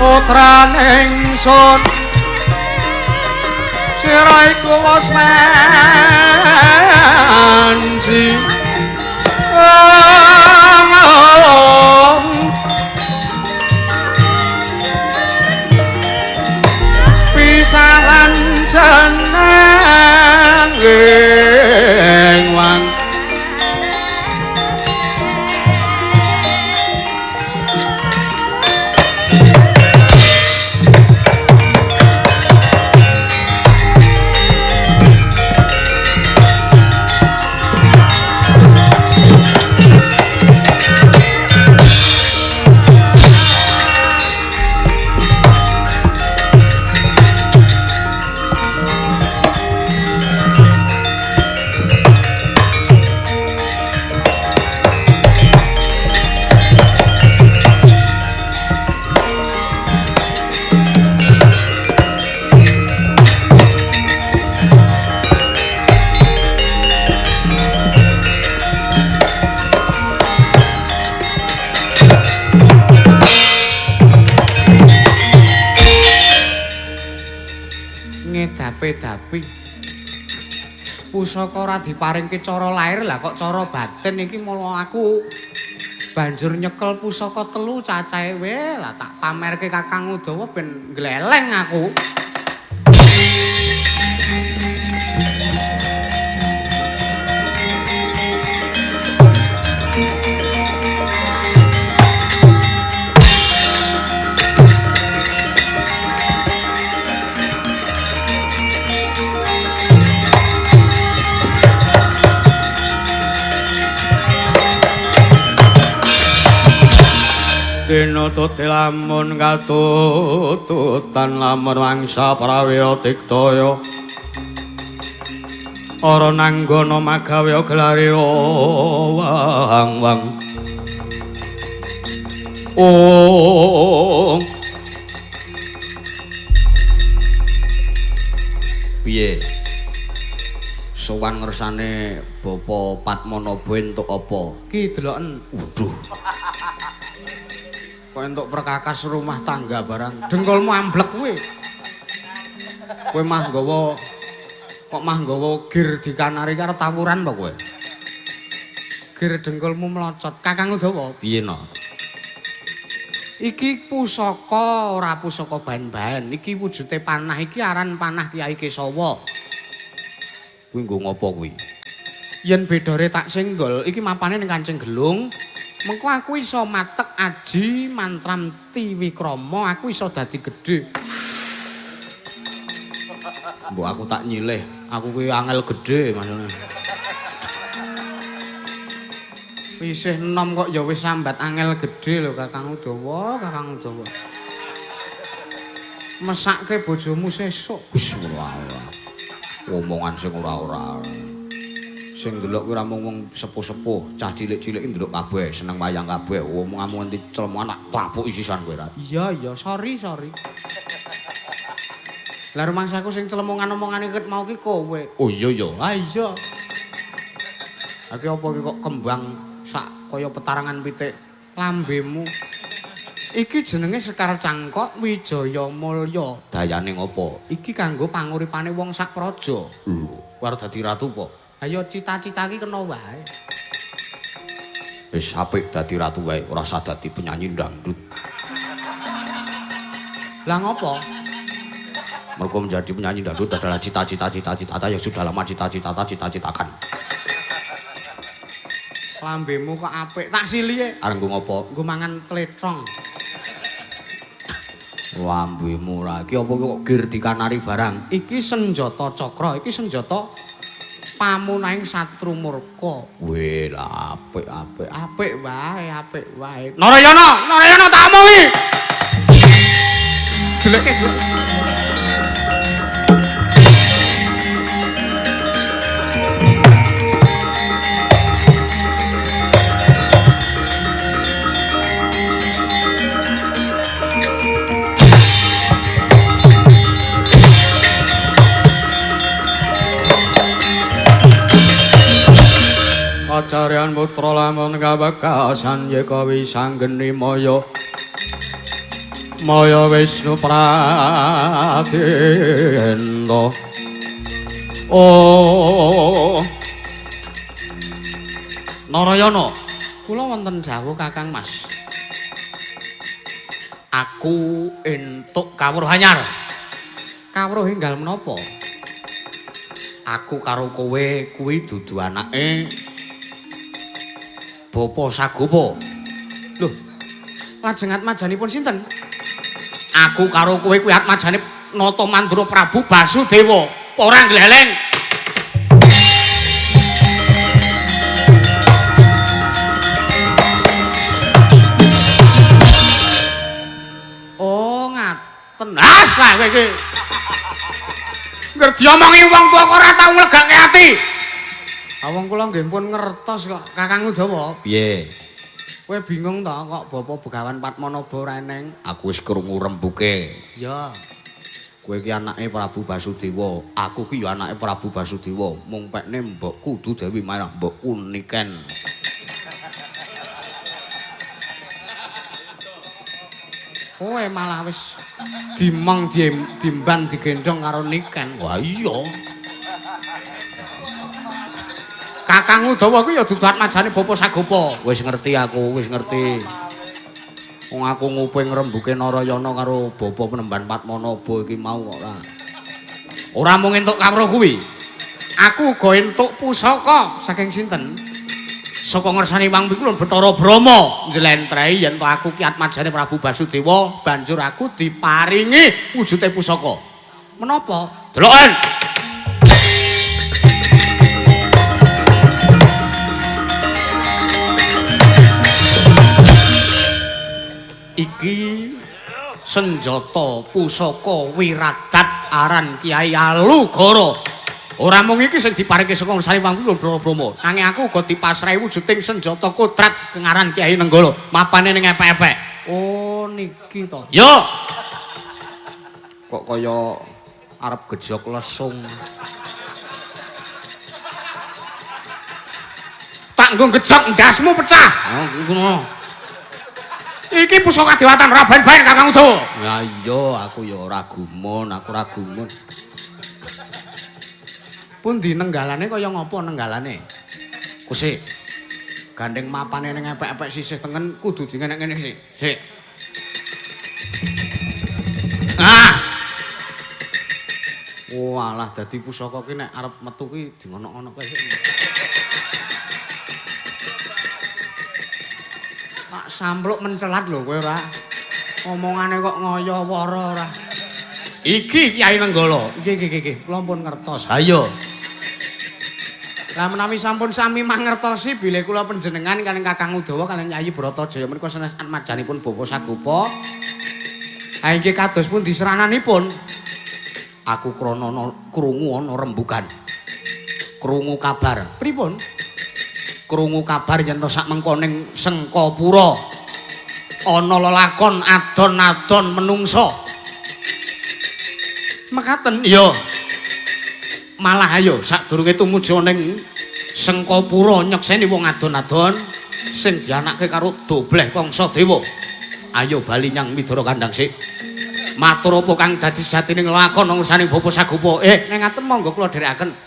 putrane ingsun sira iku wis manji pisahan jeneng wang ngedapi-dapi pusaka ora diparingke cara lair lah kok cara batin iki mula aku banjur nyekel pusaka telu cacahe we lah tak pamerke Kakang Udawa ben gleleng aku. Tinututi lamun katututan lamun wangsa prawira diktaya ora nanggana magawe gelarira wang-wang. Oh piye sowan ngersane Bapa Padmanaba entuk apa? Ki deloken. Waduh. Kok entuk perkakas rumah tangga barang. Dengkulmu amblek kowe. Kowe mah nggawa kok mah nggawa gir dikanari karo tawuran apa kowe? Gir dengkulmu melocot. Kakang Udawa, piye no? Iki pusaka ora pusaka baen-baen. Iki wujude panah iki aran panah Kyai Kesawa. Kuwi nggo ngopo kuwi? Yen bedore tak senggol, iki mapane ning Kancing Gelung. Mengko aku iso matek aji mantram tiwikrama, aku iso dadi gedhe. Mbok aku tak nyilih, aku kuwi angel gedhe maksudnya. Isih enom kok ya wis sambat angel gedhe lho Kakang Udawa, Kakang Udawa. Mesake bojomu sesuk. Wis ora. Omongan sing ora-ora. Sing ndelok kuwi ora mung wong sepuh-sepuh, cah cilik-cilik ndelok kabeh, seneng wayang kabeh. Omonganmu nganti celemongan tak tapuki sisan kowe ra. Iya, iya, sorry, sorry. Lah rumangsaku sing celemongan omongane ket mau ki kowe. Oh iya ya. Ah iya. Iki apa iki kok kembang sak kaya petarangan pitik lambemu. Iki jenenge Sekar Cangkok Wijaya Mulya. Dayane ngopo? Iki kanggo panguripane wong sak praja. Lho, kowe arep dadi ratu apa? Ayo cita-cita iki kena wae. Wis apik dadi ratu wae, ora usah dadi penyanyi dangdut. Lah ngopo? Mergo menjadi penyanyi dangdut adalah cita-cita yang sudah lama cita-citakan. Lambemu kok apik. Tak silihe. Arep nggo ngopo? Nggo mangan tletong. Lambemu ora. Iki apa kok gir dikanari barang? Iki senjata cakra, iki senjata pamunahing satru murka. Weh, lah apik apik. Apik wae, apik wae. Narayana, Narayana tak omongi. Deleke, delek. Acaryan putra lamun kabekasan yeka wisanggeni maya maya Wisnu Pradenta. Oh Narayana, kula wonten dawuh Kakang Mas. Aku entuk kawruh anyar. Kawruh enggal menapa? Aku karo kowe kuwi dudu anake Bapa Sagopa. Lho, lajeng atmajanipun sinten? Aku karo kowe kuwi atmajane Nata Mandura Prabu Basudewa. Ora gleleng. Oh, ngaten. As lah kowe iki. Ngger diomongi wong tuwa kok ora tau nglegake ati. Ah wong kula nggih pun ngertos kok Kakang Udawa. Piye? Kowe bingung to kok Bapak Begawan Padmanaba ora eneng? Aku wis krungu rembuke. Ya. Kowe iki anake Prabu Basudewa, aku ki ya anake Prabu Basudewa. Mung pekne mbokku dudu Dewi Mayang, mbokku Niken. Kowe malah wis dimong dimban digendhong karo Niken. Wah iya. Kakang Udawa kuwi ya dudu atmajane Bapa Sagopa. Wis ngerti aku, wis ngerti. Wong aku nguping rembuke Narayana karo Bapa Penemban Padmanaba iki mau kok ora. Ora mung entuk kawruh kuwi. Aku uga entuk pusaka saking sinten? Saka ngersane Wang Pikulun Bathara Brahma njlentrehi yen to aku ki atmajane Prabu Basudewa, banjur aku diparingi wujude pusaka. Menapa? Deloken. Iki senjata pusaka wiradat aran Kyai Alugoro. Ora mung iki sing diparingke saka ngersane Wang Pikulun Bathara Brahma, nanging aku uga dipasrahi wujuding senjata kodrat kengaran Kyai Nenggala. Mapane ning epek-epek. Oh niki to. Yo. Kok kaya arep gejok lesung. Tak nggo gejok ndasmu pecah. Oh ngono. Iki pusaka dewatan ora ben-ben Kakang Udawa. Ya iya, aku ya ora gumun, aku ora gumun. Pundi nenggalane kaya ngopo nenggalane? Kusik. Gandeng mapane ning epek-epek sisih tengen kudu dingenek-ngene sik. Sik. Ah. Walah dadi pusaka ki nek arep metu ki dingonok-ngonokke sik. Tak sampluk mencelat lho kowe ora. Omongane kok ngoyo wara ora. Iki Kyai Nenggala. Nggih nggih nggih, kula pun ngertos. Ha iya. Lah menawi sampun sami mangertosi bilih kula panjenengan kaliyan Kakang Udawa kaliyan Yayi Bratajaya menika sanes atmajanipun Bapa Sagopa. Ha inggih kados pundi serananipun? Aku krana krungu ana rembugan. Krungu kabar. Pripun? Krungu kabar yen to sak mengko ning Sengkapura ana lelakon adon-adon menungsa. Mekaten? Iya. Malah ayo sadurunge tumuju ning Sengkapura nyekseni wong adon-adon sing dianake karo Dobleh Kangsa Dewa. Ayo bali nyang Widara Kandang sik. Matur apa kang dadi sejatine nglakon urusaning Bapa Sagopa. Nek ngaten monggo kula dherekaken.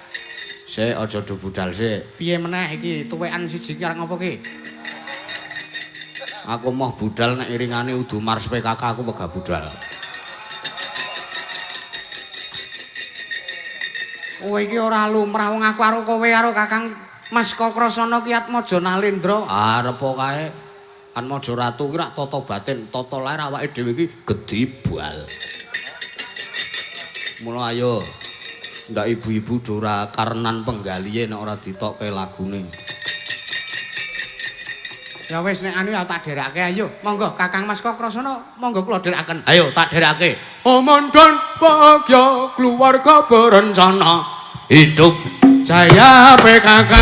Sik aja do budal sik. Piye meneh iki tuwekan siji ki arep ngopo ki? Aku moh budal nek iringane udu Mars PKK aku wegah budal. Kowe iki ora lumrah wong aku karo kowe karo Kakang Mas Kokrasana ki Atmaja Nalendra. Arep kae Atmaja Ratu ki rak tata batin, tata lahir awake dhewe iki gedibal. Mula ayo ndak ibu-ibu dora karnan penggalihe nek ora ditokke lagune. Ya wis nek anu ya tak dherekake ayo. Monggo Kakang Mas Kokrasana, monggo kula dherekaken. Ayo tak dherekake. Aman dan bahagia keluarga berencana. Hidup Jaya PKK.